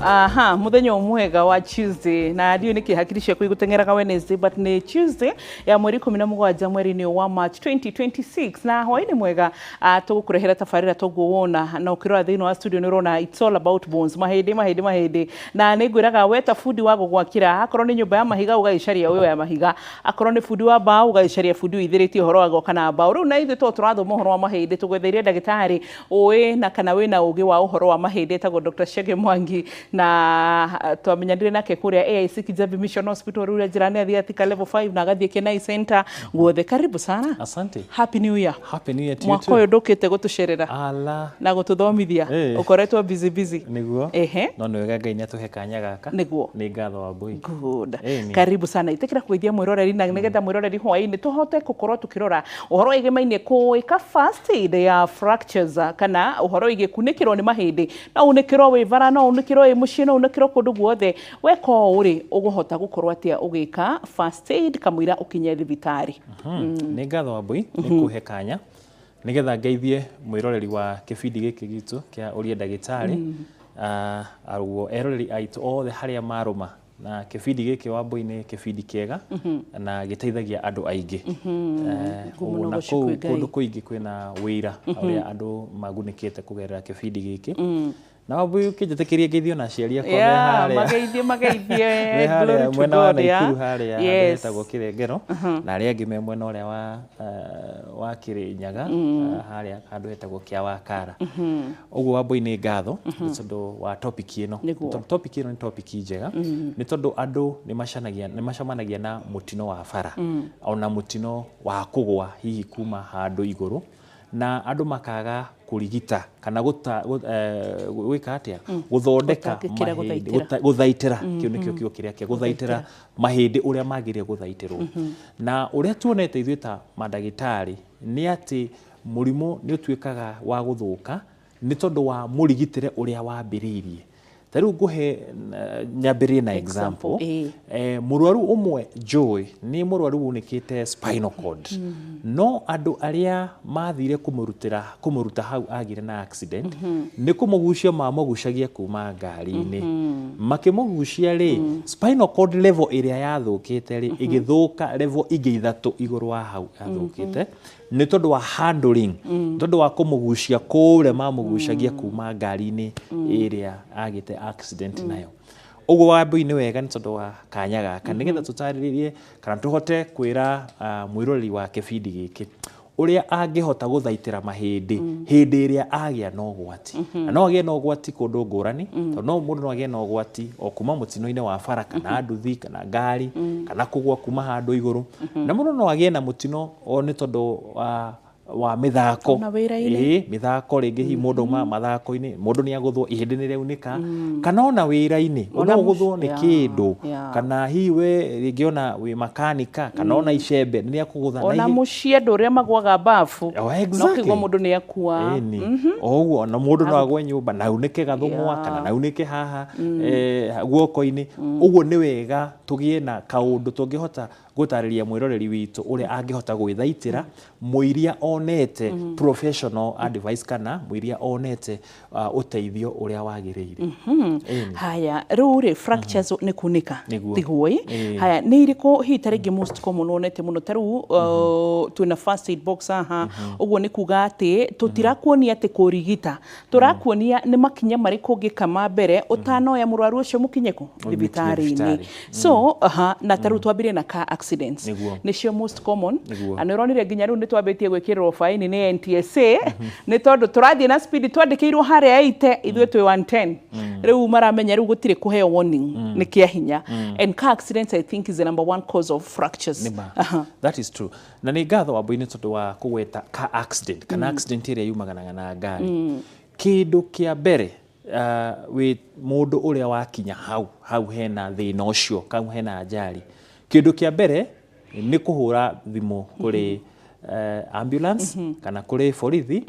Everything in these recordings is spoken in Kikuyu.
Aha, muthenya mwega wa Tuesday, na ndiũ nĩkĩ hakiri ciakwa igũteng'eraga Wednesday, but nĩ Tuesday ya mweri 17 mweri-inĩ wa March 2026, na hwaĩ-inĩ mwega. Tũgũkũrehera tabarĩra toguo wona, na ũkĩrora thĩinĩ wa studio nĩ ũrona it's all about bones, mahĩndĩ, mahĩndĩ, mahĩndĩ. Na nĩ ngwĩraga weta bundi wa gũgwakĩra, akorwo nĩ nyũmba ya mahiga ũgagĩcaria ũyũ ya mahiga, akorwo nĩ bundi wa mbaũ ũgagĩcaria bundi ũithĩrĩtie ũhoro wa gwaka na mbaũ. Rĩu na ithuĩ to tũrathoma ũhoro wa mahĩndĩ, tũgwetheire ndagĩtarĩ ũĩ na kana wĩna ũgĩ wa ũhoro wa mahĩndĩ, etagwo Dr. Chege Mwangi, na twamenyanire nake kũrĩa AIC Kijabi Mission Hospital. Rĩu njĩra nĩ athiĩ Thika level 5 na agathiĩ Kenai Center guothe. Karibu sana. Asante. Happy New Year. Happy New Year to you Mwaka too. ũyũ ndũkĩte gũtũcerera Ala. na gũtũthomithia. Ũkoretwo busy busy. Nĩguo. No nĩ wega Ngai nĩ atũhe kanya gaka. Nĩguo. Nĩ ngatho wa Mbui. Good. Karibu sana. Itikira kũgeithia mwĩroreri, na nĩgetha mwĩroreri hwaĩ-inĩ tũhote gũkorwo tũkĩrora ũhoro wĩgĩmainie kũĩka first aid ya fractures, kana ũhoro wĩgiĩ kunĩkĩrwo nĩ mahĩndĩ. No unĩkĩrwo wĩ bara, no unĩkĩrwo wĩ mũciĩ, no unĩkĩrwo kũndũ guothe. Weka ũũ rĩ, ũgũhota gũkorwo atĩa ũgĩka first aid kamũira ũkinye thibitarĩ? Nĩ ngatho wa Mbui nĩ kũhe kanya nĩgetha ngeithie mwĩroreri wa kĩbindi gĩkĩ gitũ kĩa Ũria Ndagĩtarĩ. Aruo eroreri aitũ othe harĩa marũma na kĩbindi gĩkĩ wa Mbui nĩ kĩbindi kĩega na gĩteithagia andũ aingĩ. Ngumo ũguo na na ũgoci kũu kwĩ Ngai. Kũndũ kũingĩ kwĩna wĩira ũrĩa andũ magunĩkĩte kũgerera kĩbindi gĩkĩ. Na Wambui, ũkĩnjĩtĩkĩrie ngeithio na aciari akwa me harĩa. Mageithie, mageithie. Me harĩa Glory to mwena wa God, yeah. Naikuru harĩa handũ hetagwo Kĩrengero, na arĩa angĩ me mwena ũrĩa wa Kĩrĩnyaga, harĩa handũ hetagwo Kĩawakara. Ũguo Wambui, nĩ ngatho nĩ tondũ wa topic ĩno. Tondũ topic ĩno nĩ topic njega, nĩ tondũ andũ nĩ macemanagia na mũtino wa bara, ona mũtino wa kũgwa hihi kuma handũ igũrũ, na andũ makaga kũrigita kana gwĩka atĩa, gũthondeka Gũtangĩkĩra, mahĩndĩ, gũthaitĩra. Gũthaitĩra, kĩu nĩkĩo kiugo kĩrĩa kĩa gũthaitĩra mahĩndĩ ũrĩa magĩrĩire gũthaitĩrwo. Na ũrĩa tuonete ithuĩ ta mandagĩtarĩ nĩ atĩ mũrimũ nĩ ũtuĩkaga wa gũthũka nĩ tondũ wa mũrigitĩre ũrĩa wambĩrĩirie. Ta rĩu ngũhe nyambĩrĩrie na example. Mũrwaru ũmwe njũĩ nĩ mũrwaru unĩkĩte spinal cord, no andũ arĩa mathire kũmũrutĩra kũmũruta hau agire na accident nĩ kũmũgucia mamũgucagia kuma ngari-inĩ. Makĩmũgucia rĩ, spinal cord level ĩrĩa yathũkĩte rĩ, ĩgĩthũka level ingĩ ithatũ igũrũ wa hau yathũkĩte, nĩ tondũ wa handling, nĩ tondũ wa kũmũgucia kũrĩa mamũgucagia kuma ngari-inĩ ĩrĩa agĩte accident nayo. Ũguo Wambui, nĩ wega nĩ tondũ wa kanya gaka nĩgetha tũtarĩrie kana tũhote kwĩra mwĩroreri wa kĩbindi gĩkĩ ũrĩa angĩhota gũthaitĩra mahĩndĩ hĩndĩ ĩrĩa agĩa na ũgwati. Na no agĩe na ũgwati kũndũ ngũrani, tondũ no mũndũ no agĩe na ũgwati o kuma mũtino-inĩ wa bara, kana nduthi, kana ngari, kana kũgwa kuma handũ igũrũ. Na mũndũ no agĩe na mũtino o nĩ tondũ wa mĩthako. Ona wĩra-inĩ. Ĩĩ, mĩthako rĩngĩ, hihi mũndũ auma mathako-inĩ, mũndũ nĩ agũthwo, ihĩndĩ nĩ rĩaunĩka, kana ona wĩra-inĩ Ona no ũgũthwo nĩ kĩndũ, kana hihi we rĩngĩ ona wĩ makanika, kana ona icembe nĩ rĩakũgũtha na Ona mũciĩ andũ ũrĩa magwaga bafu. Oh, No exactly. kĩigua mũndũ nĩ akua. Ĩni o ũguo, na mũndũ no agwe nyũmba na aunĩke gathũng'wa, kana na aunĩke haha guoko-inĩ. Ũguo nĩ wega tũgĩe na kaũndũ tũngĩhota gũtarĩria mwĩroreri witũ ũrĩa angĩhota gwĩthaitĩra mũiria onete professional advice, kana mũiria onete ũteithio ũrĩa wagĩrĩire. Ĩni. Haya, rĩu rĩ, fractures nĩ kunĩka. Nĩguo. Tiguo ĩ? Ĩĩ. Haya, nĩ irĩkũ hihi ta rĩngĩ most common wonete mũno? Ta rĩu twĩna first aid box haha. Ũguo nĩ kuga atĩ tũtirakuonia atĩ kũrigita, tũrakuonia nĩ makinya marĩkũ ũngĩka ma mbere ũtanoya mũrwaru ũcio mũkinye kũ thibitarĩ-inĩ. Thibitarĩ. So aha, na ta rĩu twambĩrĩrie na car accidents. Nĩcio most common. Na nĩ ũronire nginya rĩu nĩ twambĩtie gwĩkĩrĩrwo faini nĩ NTSA, nĩ tondũ tũrathiĩ na speed twandĩkĩirwo harĩa 80, ithuĩ twĩ 110. Rĩu maramenya rĩu gũtirĩ kũheo warning, nĩ kĩa hinya. And car accidents, I think, is the number one cause of fractures. Nĩ ma. That is true. Na nĩ ngatho Wambui nĩ tondũ wa kũgweta car accident, kana accident ĩrĩa yumaganaga na ngari. Kĩndũ kĩa mbere, wĩ mũndũ ũrĩa wakinya hau hena thĩna ũcio, kau hena ajali, kĩndũ kĩa mbere nĩ kũhũra thimũ kũrĩ ambulance kana kũrĩ borithi,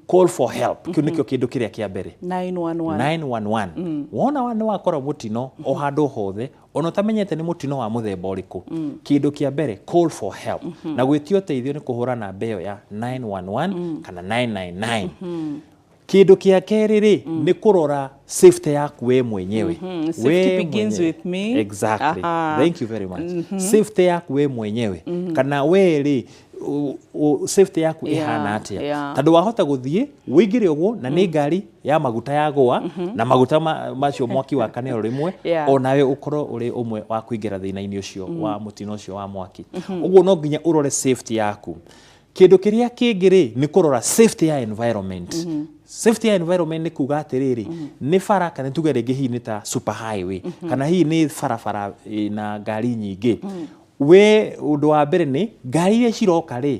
call for help. Kĩu nĩkĩo kĩndũ kĩrĩa kĩa mbere. 911. 911. Wona nĩ wakora mũtino o handũ hothe, ona ũtamenyete nĩ mũtino wa mũthemba ũrĩkũ, kĩndũ kĩa mbere, call for help, na gwĩtia ũteithio nĩ kũhũra namba ĩyo ya 911 kana 999. Kĩndũ kĩa kerĩ rĩ, nĩ kũrora safety yaku we mwenyewe. Safety We begins mwenyewe. with me. Exactly. Aha. Thank you very much. Safety yaku we mwenyewe, kana we rĩ, safety yaku ĩhana atĩa? Tondũ wahota gũthiĩ wĩingĩre ũguo na nĩ ngari ya maguta yagũa na maguta macio mwaki wakane o rĩmwe, onawe ũkorwo ũrĩ ũmwe wa kũingĩra thĩna-inĩ ũcio wa mũtino ũcio wa mwaki. Ũguo no nginya ũrore safety yaku. Kĩndũ kĩrĩa kĩngĩ rĩ, nĩ kũrora safety ya environment. Safety ya environment nĩ kuga atĩrĩrĩ, nĩ bara kana tuge rĩngĩ hihi nĩ ta super highway, kana hihi nĩ barabara ĩna ngari nyingĩ. We ũndũ wa mbere nĩ ngari iria ciroka rĩ,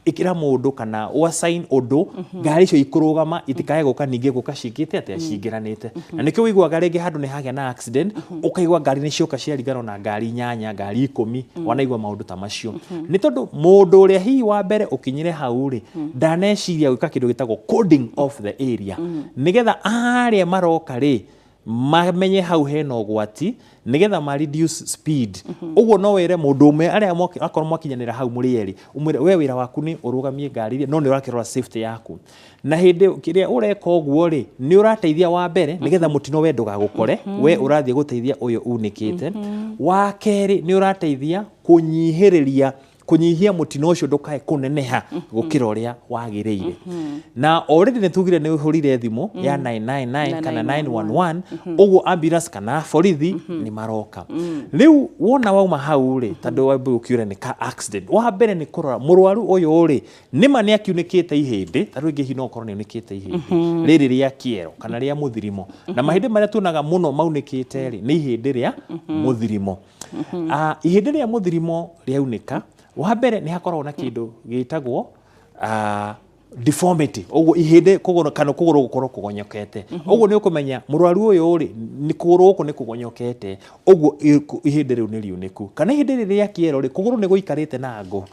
ĩkĩra mũndũ kana ũassign ũndũ ngari icio ikũrũgama, itikae gũka ningĩ gũka ciĩkĩte atĩa, cingĩranĩte. Na nĩkĩo ũiguaga rĩngĩ handũ nĩ hagĩa na accident, ũkaigua ngari nĩ cioka ciaringana na ngari 8, ngari 10, wanaigua maũndũ ta macio. Nĩ tondũ mũndũ ũrĩa hihi wa mbere ũkinyire hau rĩ, ndaneciria gwĩka kĩndũ gĩtagwo coding of the area, nĩgetha arĩa maroka rĩ mamenye hau hena ũgwati, nĩgetha ma reduce speed. Ũguo no wĩre mũndũ ũmwe arĩa akorwo mwakinyanĩra hau mũrĩ erĩ, ũmwĩre we wĩra waku nĩ ũrũgamie ngari rĩ, no nĩ ũrakĩrora safety yaku. Na hĩndĩ kĩrĩa ũreka ũguo rĩ, nĩ ũrateithia wa mbere nĩgetha mũtino we ndũgagũkore, we ũrathiĩ gũteithia ũyũ unĩkĩte. Wa kerĩ, nĩ ũrateithia kũnyihĩrĩria kũnyihia mũtino ũcio ndũkae kũneneha gũkĩra ũrĩa wagĩrĩire. Na already nĩ tugire nĩ ũhũrire thimũ ya 999 kana 911, ũguo ambulance kana borithi nĩ maroka. Rĩu wona wauma hau rĩ, tondũ wambe ũkiure nĩ ka accident, wa mbere nĩ kũrora mũrwaru ũyũ rĩ, nĩma nĩ akiunĩkĩte ihĩndĩ. Ta rĩu ĩngĩ hihi no ũkorwo nĩ unĩkĩte ihĩndĩ rĩrĩ rĩa kĩero kana rĩa mũthirimo, na mahĩndĩ marĩa tuonaga mũno maunĩkĩte rĩ, nĩ ihĩndĩ rĩa mũthirimo. Ihĩndĩ rĩa mũthirimo rĩaunĩka, wa mbere nĩ hakoragwo na kĩndũ gĩtagwo deformity, ũguo ihĩndĩ kũgũrũ kana kũgũrũ gũkorwo kũgonyokete. Ũguo nĩ ũkũmenya mũrwaru ũyũ rĩ, nĩ kũgũrũ gũkũ nĩ kũgonyokete, ũguo ihĩndĩ rĩu nĩ riunĩku. Kana ihĩndĩ rĩrĩ rĩa kĩero rĩ, kũgũrũ nĩ gũikarĩte na ngũ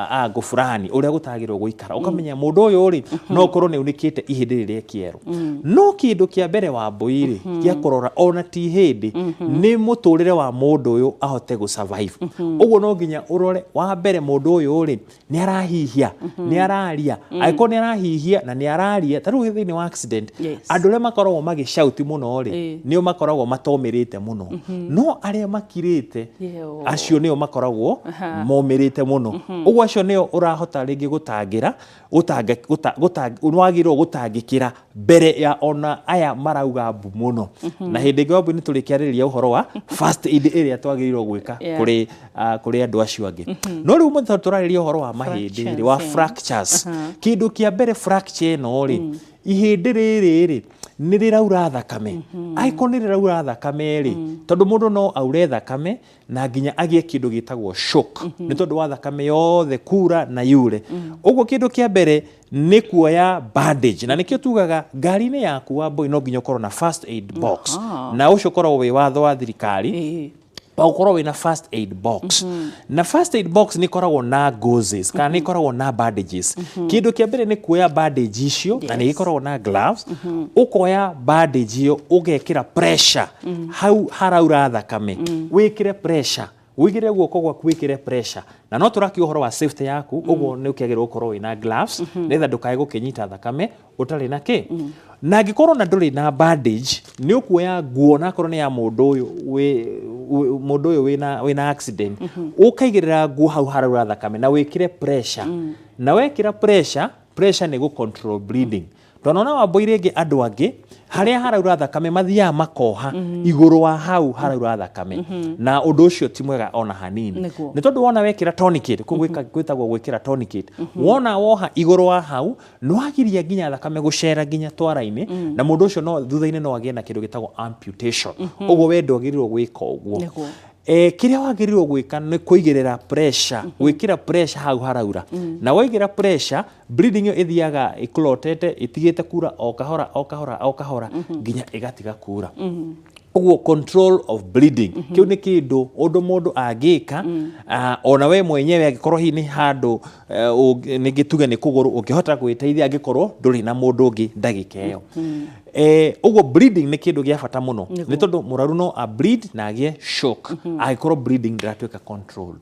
ango fulani ũrĩa gũtagĩrĩirwo gũikara, ũkamenya mũndũ ũyũ rĩ, no ũkorwo nĩ unĩkĩte ihĩndĩ rĩrĩ rĩa kĩero. No kĩndũ kĩa mbere wa mbũi rĩ, gĩa kũrora ona ti ihĩndĩ, nĩ mũtũrĩre wa mũndũ ũyũ ahote gũ survive. Ũguo no nginya ũrore wa mbere mũndũ ũyũ rĩ, nĩ arahihia, nĩ araria. Angĩkorwo nĩ arahihia na nĩ araria, ta rĩu thĩinĩ wa accident, andũ arĩa makoragwo magĩcauti mũno rĩ, nĩo makoragwo matomĩrĩte mũno, no arĩa makirĩte, acio nĩo makoragwo momĩrĩte mũno. Ũguo acio nĩo ũrahota rĩngĩ gũtangĩra nĩwagĩrĩirwo gũtangĩkĩra mbere ya ona aya marauga mbu mũno. Na hĩndĩ ĩngĩ wambui nĩ tũrĩkĩarĩrĩria ũhoro wa first aid ĩrĩa twagĩrĩirwo gwĩka kũrĩ andũ acio angĩ. No rĩu mũthenya tũrarĩria ũhoro wa mahĩndĩ rĩ, wa fractures, kĩndũ kĩa mbere, fracture ĩno rĩ, ihĩndĩ rĩrĩ rĩ, nĩ rĩraura thakame? Angĩkorwo nĩ rĩraura thakame rĩ, tondũ mũndũ no aure thakame na nginya agĩe kĩndũ gĩtagwo shock, nĩ tondũ wa thakame yothe kura na yure. Ũguo kĩndũ kĩa mbere nĩ kuoya bandage, na nĩkĩo tugaga ngari-inĩ yaku wa mbũi no nginya ũkorwo na first aid box. Na ũcio ũkoragwo wĩ watho wa thirikari wa gũkorwo wĩna first aid box. Na first aid box nĩ ĩkoragwo na gauzes kana nĩ ĩkoragwo na bandages. Kĩndũ kĩa mbere nĩ kuoya bandage icio, na nĩ ĩkoragwo na gloves. Ũkoya bandage ĩyo, ũgekĩra pressure hau haraura thakame, wĩkĩre pressure, wĩigĩrĩre guoko gwaku, wĩkĩre pressure. Na no tũrakiuga ũhoro wa safety yaku, ũguo nĩ ũkĩagĩrĩirwo gũkorwo wĩna gloves, nĩgetha ndũkae gũkĩnyita thakame ũtarĩ na kĩ. Na angĩkorwo na ndũrĩ na bandage, nĩ ũkuoya nguo, na akorwo nĩ ya mũndũ ũyũ mũndũ ũyũ wĩna accident, ũkaigĩrĩra nguo hau haraura thakame na wĩkĩre pressure. Na wekĩra pressure, pressure nĩ gũ control bleeding. Tondũ wambũi rĩngĩ andũ angĩ harĩa haraura thakame mathiaga makoha igũrũ wa hau haraura thakame, na ũndũ ũcio ti mwega ona hanini. Nĩ tondũ wona wekĩra tourniquet, kũu gwĩtagwo gwĩkĩra tourniquet, wona woha igũrũ wa hau, nĩ wagiria nginya thakame gũcera nginya twara-inĩ, na mũndũ ũcio no thutha-inĩ no agĩe na kĩndũ gĩtagwo amputation. Ũguo we ndwagĩrĩirwo gwĩka ũguo. Kĩrĩa wagĩrĩirwo gwĩka nĩ kũigĩrĩra pressure, gwĩkĩra pressure hau haraura. Na waigĩra pressure, bleeding ĩyo ĩthiaga ĩclotete, ĩtigĩte kura o kahora o kahora o kahora nginya ĩgatiga kura. Ũguo control of bleeding, kĩu nĩ kĩndũ ũndũ mũndũ angĩka ona we mwenyewe, angĩkorwo hihi nĩ handũ nĩngĩ tuge nĩ kũgũrũ, ũngĩhota gwĩteithia angĩkorwo ndũrĩ na mũndũ ũngĩ ndagĩka ĩyo. Ũguo bleeding nĩ kĩndũ gĩa bata mũno, nĩ tondũ mũrwaru no a bleed na agĩe shock angĩkorwo bleeding ndĩratuĩka controlled.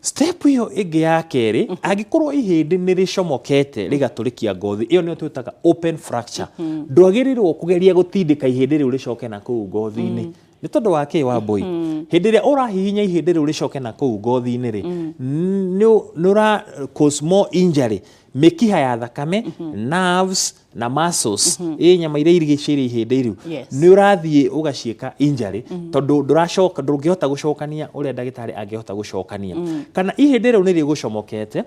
Step ĩyo ĩngĩ ya kerĩ, angĩkorwo ihĩndĩ nĩ rĩcomokete rĩgatũrĩkia ngothi, ĩyo nĩyo twĩtaga open fracture. Ndwagĩrĩirwo kũgeria gũtindĩka ihĩndĩ rĩu rĩcoke na kũu ngothi-inĩ. Nĩ tondũ wa kĩ, Wambũi? Hĩndĩ ĩrĩa ũrahihinya ihĩndĩ rĩu rĩcoke na kũu ngothi-inĩ rĩ, nĩ ũra cause more injury mĩkiha ya thakame, nerves na muscles, ĩ nyama iria irigicĩirie ihĩndĩ rĩu. Nĩ ũrathiĩ ũgaciĩka injury tondũ ndũracoka, ndũngĩhota gũcokania ũrĩa ndagĩtarĩ angĩhota gũcokania. Kana ihĩndĩ rĩu nĩ rĩgũcomokete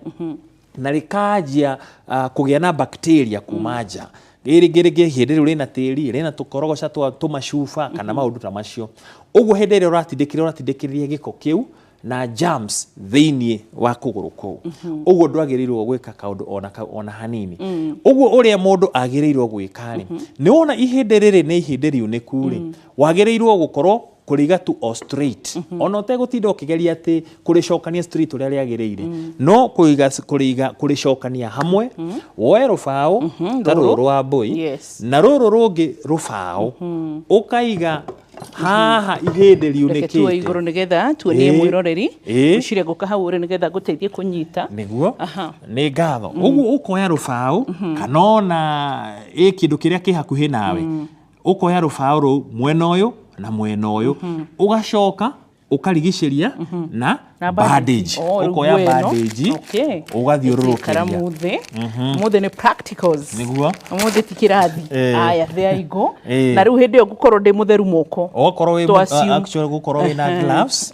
na rĩkanjia kũgĩa na bacteria kuma nja. Rĩngĩ rĩngĩ ihĩndĩ rĩu rĩna tĩri, rĩna tũkorogoca twa tũmacuba kana maũndũ ta macio. Ũguo hĩndĩ ĩrĩa ũratindĩkĩrĩria, ũratindĩkĩrĩria gĩko kĩu na germs thĩinĩ wa kũgũrũ kũu. Ũguo ndwagĩrĩirwo gwĩka kaũndũ ona kau ona hanini. Ũguo ũrĩa mũndũ agĩrĩirwo gwĩka rĩ, nĩ wona ihĩndĩ rĩrĩ nĩ ihĩndĩ riunĩku rĩ, wagĩrĩirwo gũkorwo kũrĩiga tu o straight, ona ũtegũtinda ũkĩgeria atĩ kũrĩcokania straight ũrĩa rĩagĩrĩire, no kũiga kũrĩiga kũrĩcokania hamwe. Woe rũbaũ ta rũrũ rwa mbũi na rũrũ rũngĩ rũbaũ ũkaiga haha ihĩndĩ Reke tuoe riunĩkĩte. Igũrũ nĩgetha tuonie mwĩroreri. Ngwĩciria ngũka hau ũrĩ nĩgetha ngũteithie kũnyita. Nĩguo. Nĩ ngatho. Ũguo ũkoya rũbaũ kana ona ĩ kĩndũ kĩrĩa kĩ hakuhĩ nawe, ũkoya rũbaũ rũu mwena ũyũ na mwena ũyũ, ũgacoka ũkarigicĩria na Na bandage. Oh, rĩu Ũkoya nguo ĩno. bandage Ikara ũgathiũrũrũkĩria. Mũthĩ mũthĩ nĩ practicals. Ũmũthĩ ti kĩrathi. Aya, there you go. Na rĩu hĩndĩ ĩyo ngũkorwo ndĩ mũtheru moko. Okorwo wĩ To assume. Actually gũkorwo wĩna gloves.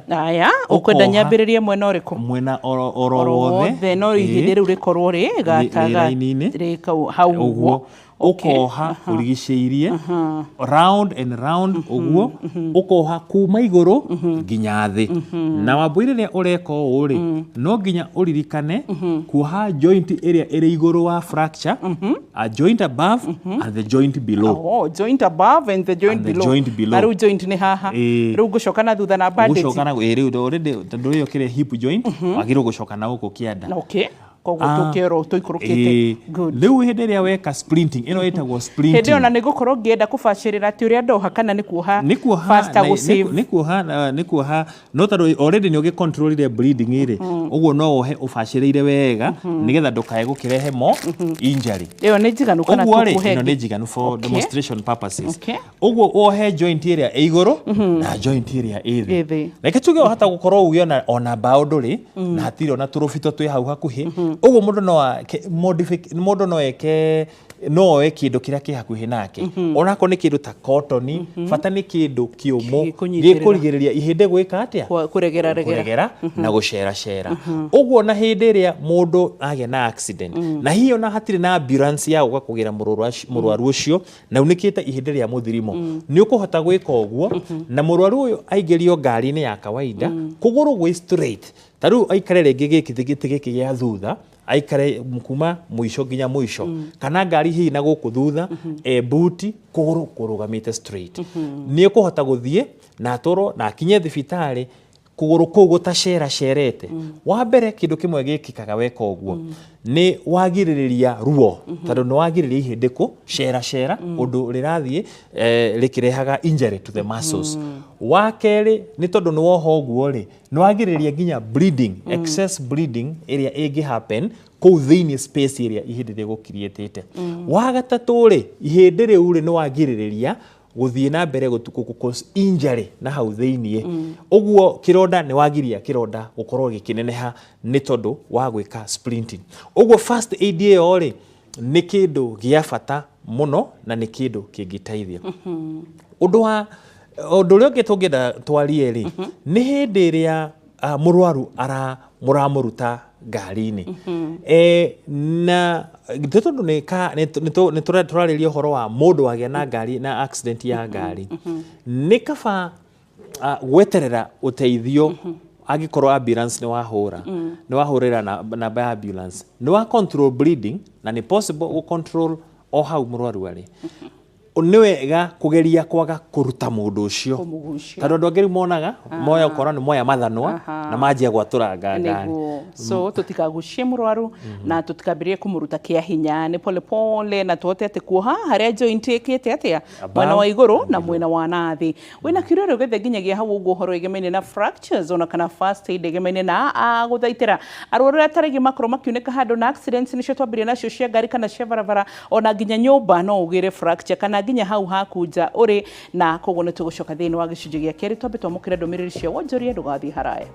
Aya, ũkwenda Ũkoha. nyambĩrĩrie mwena ũrĩkũ? Mwena oro Oro wothe. wothe, no ihĩndĩ rĩu rĩkorwo rĩ gataga Rĩ raini-inĩ. Rĩ hau ũguo. Ũguo. Ũkoha ũrigicĩirie round and round ũguo, ũkoha kuma igũrũ nginya thĩ. Na Wambũi, rĩrĩa ũreka ũũ rĩ, no nginya ũririkane kuoha joint ĩrĩa ĩrĩ igũrũ wa fracture, a joint above and the joint below. Oh, joint above and the joint And the below. joint below. Na rĩu joint nĩ haha. Rĩu ngũcoka na thutha na bandage. Gũcoka na ĩ rĩu already tondũ ĩyo kĩrĩa hip joint, wagĩrĩirwo gũcoka na gũkũ kĩanda. Okay, koguo tũkĩorwo tũikũrũkĩte. Good. Rĩu hĩndĩ ĩrĩa weka splinting, ĩno ĩtagwo Hĩndĩ splinting. ĩyo na nĩ ngũkorwo ngĩenda kũbacĩrĩra atĩ ũrĩa ndoha kana nĩ kuoha Nĩ kuoha faster gũsave. Nĩ kuoha nĩ kuoha, no tondũ already nĩ ũgĩcontrolire bleeding rĩ, ũguo no wohe ũbacĩrĩire wega nĩgetha ndũkae gũkĩrehe mo injury. Ĩyo nĩ njiganu kana Ũguo rĩ, tũkuohe ĩno ĩngĩ? nĩ njiganu for demonstration purposes. Ũguo wohe joint ĩrĩa ĩ igũrũ na joint ĩrĩa ĩ Ĩ thĩ. thĩ. Reke tuge wahota gũkorwo uge ona mbaũ ndũrĩ na hatirĩ ona tũrũbito twĩ hau hakuhĩ. Ũguo mũndũ no mũndũ no eke, no oe kĩndũ kĩrĩa kĩ hakuhĩ nake, onakorwo nĩ kĩndũ ta cotton, bata nĩ kĩndũ kĩũmũ Gĩkũnyitĩrĩra. gĩkũrigĩrĩria ihĩndĩ gwĩka atĩa? Kũregera regera. Kũregera na gũceracera ũguo. Na hĩndĩ ĩrĩa mũndũ agĩa na accident na hihi ona hatirĩ na ambulance ya gũka kũgĩra mũrwaru ũcio na unĩkĩte ihĩndĩ rĩa mũthirimo, nĩ ũkũhota gwĩka ũguo na mũrwaru ũyũ aingĩrio ngari-inĩ ya kawaida, kũgũrũ gwĩ straight. Ta rĩu aikare rĩngĩ gĩkĩ gĩtĩ gĩkĩ gĩa thutha, aikare kuma mũico nginya mũico, kana ngari hihi na gũkũ thutha e buti, kũgũrũ kũrũgamĩte straight, nĩ ũkũhota gũthiĩ na atwarwo na akinye thibitarĩ kũgũrũ kũu gũtaceracerete. Wa mbere, kĩndũ kĩmwe gĩkĩkaga weka ũguo nĩ wagirĩrĩria ruo, tondũ nĩ wagirĩrĩria ihĩndĩ kũceracera ũndũ rĩrathiĩ rĩkĩrehaga injury to the muscles. Wa kerĩ, nĩ tondũ nĩ woha ũguo rĩ, nĩ wagirĩrĩria nginya bleeding, excess bleeding ĩrĩa ĩngĩ happen kũu thĩinĩ space ĩrĩa ihĩndĩ rĩgũkiriĩtĩte. Wa gatatũ rĩ, ihĩndĩ rĩu rĩ, nĩ wagirĩrĩria gũthiĩ na mbere cause injury na hau thĩiniĩ. Ũguo kĩronda, nĩ wagiria kĩronda gũkorwo gĩkĩneneha nĩ tondũ wa gwĩka splinting ũguo. First aid ĩyo rĩ, nĩ kĩndũ gĩa bata mũno na nĩ kĩndũ kĩngĩteithia. Ũndũ ũrĩa ũngĩ tũngĩenda twarie rĩ, nĩ hĩndĩ ĩrĩa mũrwaru ara mũramũruta ngari-inĩ, na nĩ tondũ nĩ tũrarĩria ũhoro wa mũndũ wagĩa na ngari na accident ya ngari, nĩ kaba gweterera ũteithio. Angĩkorwo ambulance nĩ wahũrĩra namba ya ambulance, nĩ wa control bleeding na nĩ possible gũ control o hau mũrwaru arĩ. Nĩ wega kũgeria kwaga kũruta mũndũ ũcio, tondũ andũ angĩ rĩu monaga moya ũkora nĩ moya mathanwa na manjia gwatũranga ngari. So tutikagucie mũrwaru na tutikambĩrĩrie kũmũruta kĩa hinya, nĩ pole pole na tũhote atĩ kuoha harĩa joint ĩkĩte atĩa, mwena wa igũrũ na mwena wa na thĩ. Wĩna kĩũria rĩu gĩothe nginyagia hau ũguo ũhoro ĩgemaine na fractures ona kana first aid ĩgemaine na gũthaitĩra arwaru arĩa tarĩngĩ makorwo makiunĩka handũ na accidents nĩcio twambĩrĩria nacio cia ngari kana cia barabara, ona nginya nyũmba no ũgĩre fracture kana nginya hau haku nja ũrĩ na. Koguo nĩ tũgũcoka thĩinĩ wa gĩcunjĩ gĩa kerĩ twambe twamũkĩre ndũmĩrĩri cia wonjoria, ndũgathiĩ haraya.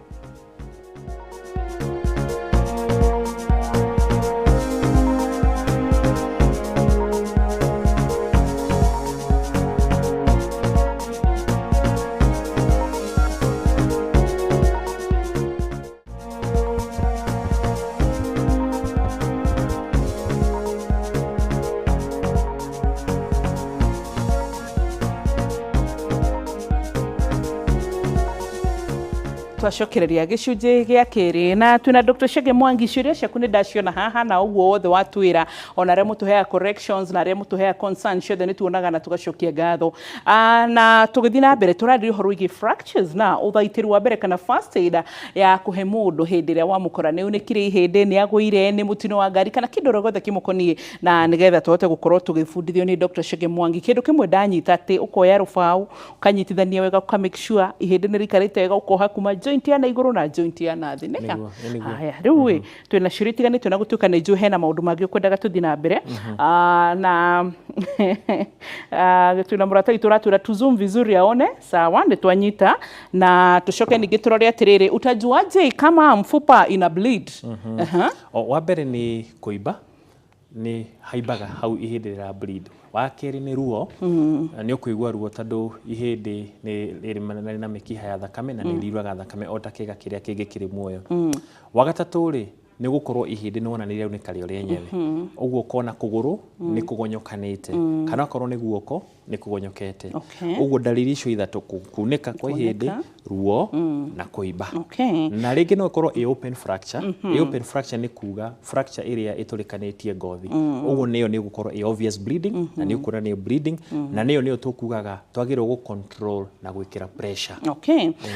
Twacokereria gĩcunjĩ gĩa kerĩ na twĩna Dr. Chege Mwangi. Ciũria ciaku nĩ ndaciona haha na ũguo wothe watwĩra, ona arĩa mũtũheaga corrections na arĩa mũtũheaga concerns ciothe nĩ tuonaga na tũgacokia ngatho. Na tũgĩthiĩ na mbere tũrarĩria ũhoro wĩgiĩ fractures na ũthaitĩri wa mbere kana first aid ya kũhe mũndũ hĩndĩ ĩrĩa wamũkora nĩ unĩkire ihĩndĩ, nĩ agũire, nĩ mũtino wa ngari kana kĩndũ o gĩothe kĩmũkoniĩ, na nĩgetha tũhote gũkorwo tũgĩbundithio nĩ Dr. Chege Mwangi. Kĩndũ kĩmwe ndanyita atĩ ũkoya rũbaũ ũkanyitithania wega, ũka make sure ihĩndĩ nĩ rĩikarĩte wega, ũkoha kuma joint ya na igũrũ na joint ya na thĩ. Nĩka haya rĩu ĩ twĩna ciũria itiganĩte na gũtuĩka nĩ njũĩ hena maũndũ mangĩ ũkwendaga tũthiĩ na mbere. Na twĩna mũrata witũ ũratwĩra tu zoom vizuri aone. Sawa, nĩ twanyita na tũcoke ningĩ tũrore atĩrĩrĩ, utajuaje kama mfupa ina bleed? Wa mbere nĩ kũimba, nĩ haimbaga hau ihĩndĩ rĩra bleed. Wa kerĩ nĩ ruo, nĩ ũkũigua ruo tondũ ihĩndĩ nĩ rĩrĩ na mĩkiha ya thakame na nĩ riuraga thakame o ta kĩga kĩrĩa kĩngĩ kĩrĩ muoyo. Wa gatatũ rĩ, nĩ gũkorwo ihĩndĩ nĩ wona nĩ rĩaunĩka rĩo rĩenyewe, ũguo ũkona kũgũrũ nĩ kũgonyokanĩte kana okorwo nĩ guoko nĩ kũgonyokete. Ũguo ndariri icio ithatũ, kunĩka kwa ihĩndĩ, ruo na kũimba. Na rĩngĩ no ĩkorwo ĩ open fracture. Ĩ open fracture nĩ kuga fracture ĩrĩa ĩtũrĩkanĩtie ngothi, ũguo nĩyo nĩ gũkorwo ĩ obvious bleeding na nĩ ũkuona nĩ bleeding, na nĩyo nĩyo tũkugaga twagĩrĩirwo gũ control na gwĩkĩra pressure.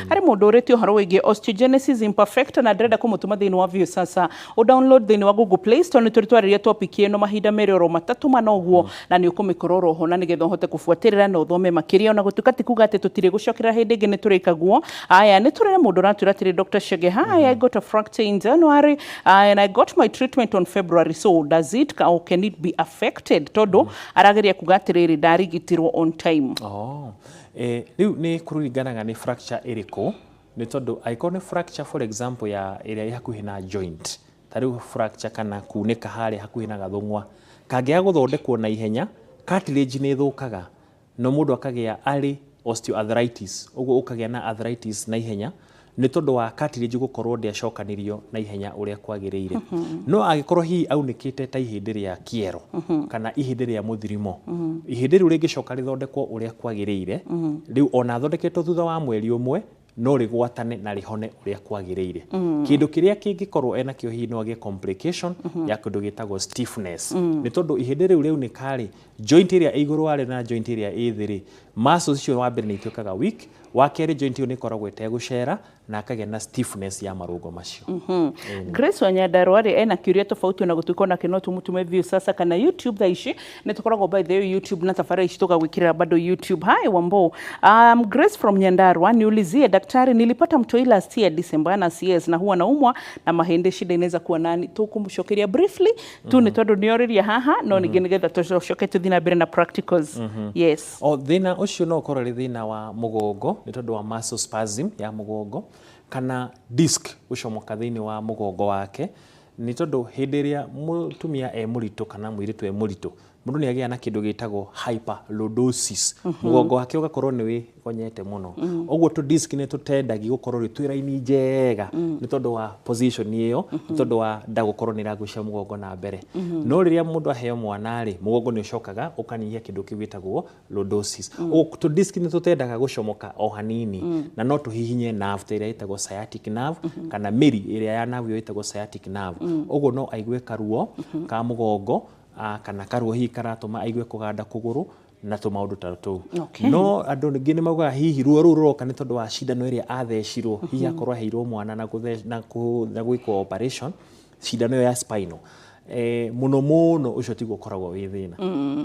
Harĩ mũndũ ũrĩtie ũhoro wĩgiĩ osteogenesis imperfecta na ndĩrenda kũmũtũma thĩinĩ wa Viusasa, o download thĩinĩ wa Google Play Store. Nĩ tũrĩ twarĩria topic ĩno mahinda merĩ oro matatũ mana ũguo, na nĩ ũkũmĩkora oro ho na nĩgetha ũhote kũbuatĩrĩra na ũthome makĩria, ona gũtuĩka ti kuga atĩ tũtirĩ gũcokerera hĩndĩ ĩngĩ nĩ tũrĩkaguo. Aya, nĩ tũrĩ na mũndũ ũratwĩra atĩrĩ, Dr. Chege, hi, I got a fracture in January and I got my treatment on February, so does it or can it be affected? Tondũ arageria kuga atĩrĩrĩ, ndarigitirwo on time. Rĩu nĩ kũringanaga nĩ fracture ĩrĩkũ, nĩ tondũ angĩkorwo nĩ fracture for example ya ĩrĩa ĩ hakuhĩ na joint, ta rĩu fracture kana kunĩka harĩa hakuhĩ na gathũng'wa, kangĩaga gũthondekwo na ihenya cartilage nĩ ĩthũkaga no mũndũ akagĩa arĩ osteoarthritis, ũguo ũkagĩa na arthritis na ihenya nĩ tondũ wa cartilage gũkorwo ndĩacokanirio na ihenya ũrĩa kwagĩrĩire. No angĩkorwo hihi aunĩkĩte ta ihĩndĩ rĩa kĩero kana ihĩndĩ rĩa mũthirimo, ihĩndĩ rĩu rĩngĩcoka rĩthondekwo ũrĩa kwagĩrĩire, rĩu ona athondeketwo thutha wa mweri ũmwe no rĩgwatane na rĩhone ũrĩa kwagĩrĩire. Kĩndũ kĩrĩa kĩngĩkorwo enakĩo hihi no agĩe complication ya kĩndũ gĩtagwo stiffness, nĩ tondũ ihĩndĩ rĩu rĩaunĩka rĩ, joint ĩrĩa ĩ igũrũ warĩo na joint ĩrĩa ĩ thĩ rĩ, muscles icio wa mbere nĩ ituĩkaga weak, wa kerĩ joint ĩyo nĩ ĩkoragwo ĩtegũcera na akagĩa na stiffness ya marũngo macio. Grace wa Nyandarua rĩ, ena kĩũria tofauti ona gũtuĩka onake no tũmũtũme Viusasa kana YouTube. Thaa ici nĩ tũkoragwo by the way YouTube na tabarĩra ici tũgagwĩkĩrĩra bado YouTube. Hi Wambo, Grace from Nyandarua, niulizie daktari, nilipata mtoi last year December na CS na huwa naumwa na mahĩndĩ, shida inaweza kuwa nani? Tũkũmũcokeria briefly tu nĩ tondũ nĩ orĩria haha, no ningĩ nĩgetha tũcoke tũthiĩ na mbere na practicals. Yes. O thĩna ũcio no ũkorwo arĩ thĩna wa mũgongo nĩ tondũ wa muscle spasm ya mũgongo kana disc gũcomoka thĩinĩ wa mũgongo wake, nĩ tondũ hĩndĩ ĩrĩa mũtumia e mũritũ kana mũirĩtu e mũritũ, mũndũ nĩ agĩaga na kĩndũ gĩtagwo hyperlordosis, mũgongo wake ũgakorwo nĩ wĩgonyete mũno, ũguo tũ disc nĩ tũtendagi gũkorwo rĩ twĩ raini njega nĩ tondũ wa position ĩyo, nĩ tondũ wa nda gũkorwo nĩ ĩragucia mũgongo na mbere. No rĩrĩa mũndũ aheo mwana rĩ, mũgongo nĩ ũcokaga ũkanyihia kĩndũ kĩu gĩtagwo lordosis, ũguo tũ disc nĩ tũtendaga gũcomoka o hanini na no tũhihinye nerve ta ĩrĩa ĩtagwo sciatic nerve kana mĩri ĩrĩa ya nerve ĩyo ĩtagwo sciatic nerve, ũguo no aigue karuo ka mũgongo, kana karuo hihi karatũma aigue kũganda kũgũrũ. Na tũmaũndũ ta tũu. Okay. No andũ ningĩ nĩ maugaga hihi ruo rũu rũroka nĩ tondũ wa cindano ĩrĩa athecirwo, hihi akorwo aheirwo mwana na gwĩkwo operation, cindano ĩyo ya spinal. Mũno mũno ũcio tiguo ũkoragwo wĩ thĩna.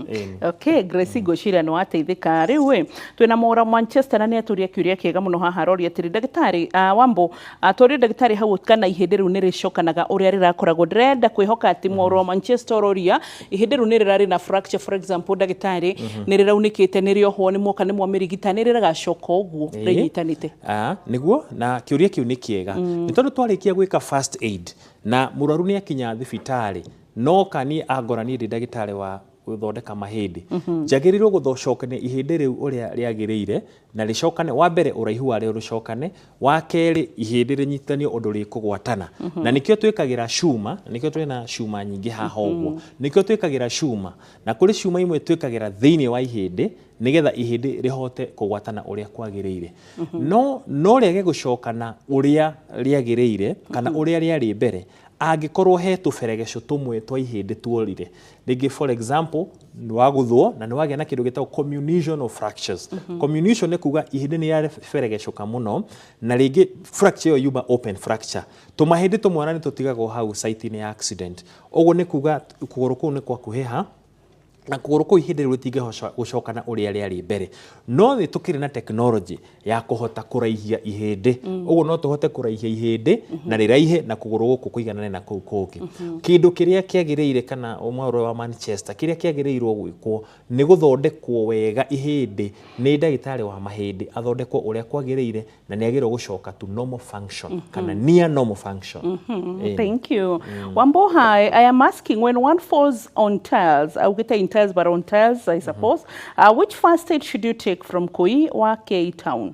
Ĩni. Okay, Grace, ngwĩciria nĩ wateithĩka. Rĩu ĩ twĩna Mũra Manchester na nĩ atũria kĩũria kĩega mũno haha. Aroria atĩrĩ, ndagĩtarĩ Wambo, tũrie ndagĩtarĩ hau kana ihĩndĩ rĩu nĩ rĩcokanaga ũrĩa rĩrakoragwo. Ndĩrenda kwĩhoka atĩ Mũra wa Manchester ũroria ihĩndĩ rĩu nĩ rĩrarĩ na fracture, for example, ndagĩtarĩ, nĩ rĩraunĩkĩte, nĩ rĩohwo, nĩ mwoka nĩ mwamĩrigita, nĩ rĩragacoka ũguo rĩnyitanĩte? Ah, nĩguo, na kĩũria kĩu nĩ kĩega, nĩ tondũ twarĩkia gwĩka first aid na mũrwaru nĩ akinya thibitarĩ, no kani angora niĩ ndĩ ndagĩtarĩ wa gũthondeka mahĩndĩ, njagĩrĩirwo gũcokania ihĩndĩ rĩu ũrĩa rĩagĩrĩire na rĩcokane. Wa mbere, ũraihu warĩo rũcokane. Wa kerĩ, ihĩndĩ rĩnyitithanio ũndũ rĩkũgwatana, na nĩkĩo twĩkagĩra cuma, nĩkĩo twĩna cuma nyingĩ haha ũguo, nĩkĩo twĩkagĩra cuma, na kũrĩ cuma imwe twĩkagĩra thĩinĩ wa ihĩndĩ nĩgetha ihĩndĩ rĩhote kũgwatana ũrĩa kwagĩrĩire. No rĩage gũcokana ũrĩa rĩagĩrĩire kana ũrĩa rĩarĩ mbere angĩkorwo he tũberegeco tũmwe twa ihĩndĩ tuorire rĩngĩ. For example, nĩ wagũthwo na nĩ wagĩa na kĩndũ gĩtagwo comminution of fractures. Comminution nĩ kuga ihĩndĩ nĩ rĩaberegecũka mũno, na rĩngĩ fracture ĩyo yuma open fracture, tũmahĩndĩ tũmwe ona nĩ tũtigagwo hau site-inĩ ya accident. Ũguo nĩ kuga kũgũrũ kũu nĩ kwakuhĩha na kũgũrũ kũu ihĩndĩ rĩu rĩtingĩhota gũcokana ũrĩa rĩarĩ mbere. No nĩ tũkĩrĩ na technology ya kũhota kũraihia ihĩndĩ, ũguo no tũhote kũraihia ihĩndĩ na rĩraihe na kũgũrũ gũkũ kũiganane na kũu kũngĩ. Kĩndũ kĩrĩa kĩagĩrĩire kana ũmwe wa Manchester, kĩrĩa kĩagĩrĩirwo gwĩkwo nĩ gũthondekwo wega ihĩndĩ nĩ ndagĩtarĩ wa mahĩndĩ, athondekwo ũrĩa kwagĩrĩire, na nĩ agĩrĩirwo gũcoka to normal function kana near normal function. Ĩni. Thank you. Wambo, hi. I am asking, when one falls on tiles, I'll get in tiles, but on tiles, I suppose, which first aid should you take from Koi wa K Town?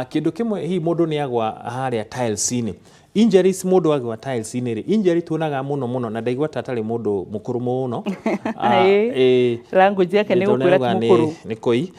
Kĩndũ kĩmwe, hihi mũndũ nĩ agwa harĩa tiles-inĩ, injuries, mũndũ agwa tiles-inĩ rĩ, injury tuonaga mũno mũno, na ndaigua ta atarĩ mũndũ mũkũrũ mũno. Ĩĩ. Language yake nĩ tondũ gũkwĩra nĩauga ti mũkũrũ. Nĩ koi.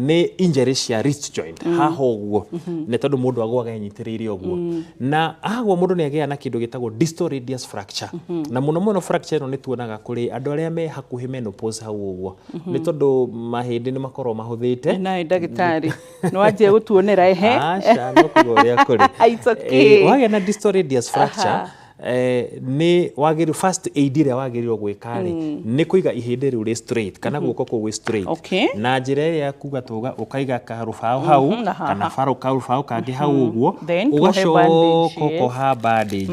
Nĩ injury cia wrist joint haha ũguo, nĩ tondũ mũndũ agwaga enyitĩrĩire ũguo, na agwa mũndũ nĩ agĩaga na kĩndũ gĩtagwo distal radius fracture. Na mũno mũno fracture ĩno nĩ tuonaga kũrĩ andũ arĩa me hakuhĩ menopause hau ũguo, nĩ tondũ mahĩndĩ nĩ makoragwo mahũthĩte. Naĩ ndagĩtarĩ nĩ wanjia gũtuonera ehe. Aca, no kuga ũrĩa kũrĩ. It's okay. Wagĩa na distal radius fracture, nĩ wagĩrĩirwo, first aid ĩrĩa wagĩrĩirwo gwĩka rĩ, nĩ kũiga ihĩndĩ rĩu rĩ straight kana guoko kũu gwĩ straight na njĩra ĩrĩa ya kuga tuga ũkaiga karũbaũ hau na haha. Kana karũbaũ kangĩ hau ũguo. Then tuohe bandage, Ũgacoka yes. ũkoha bandage.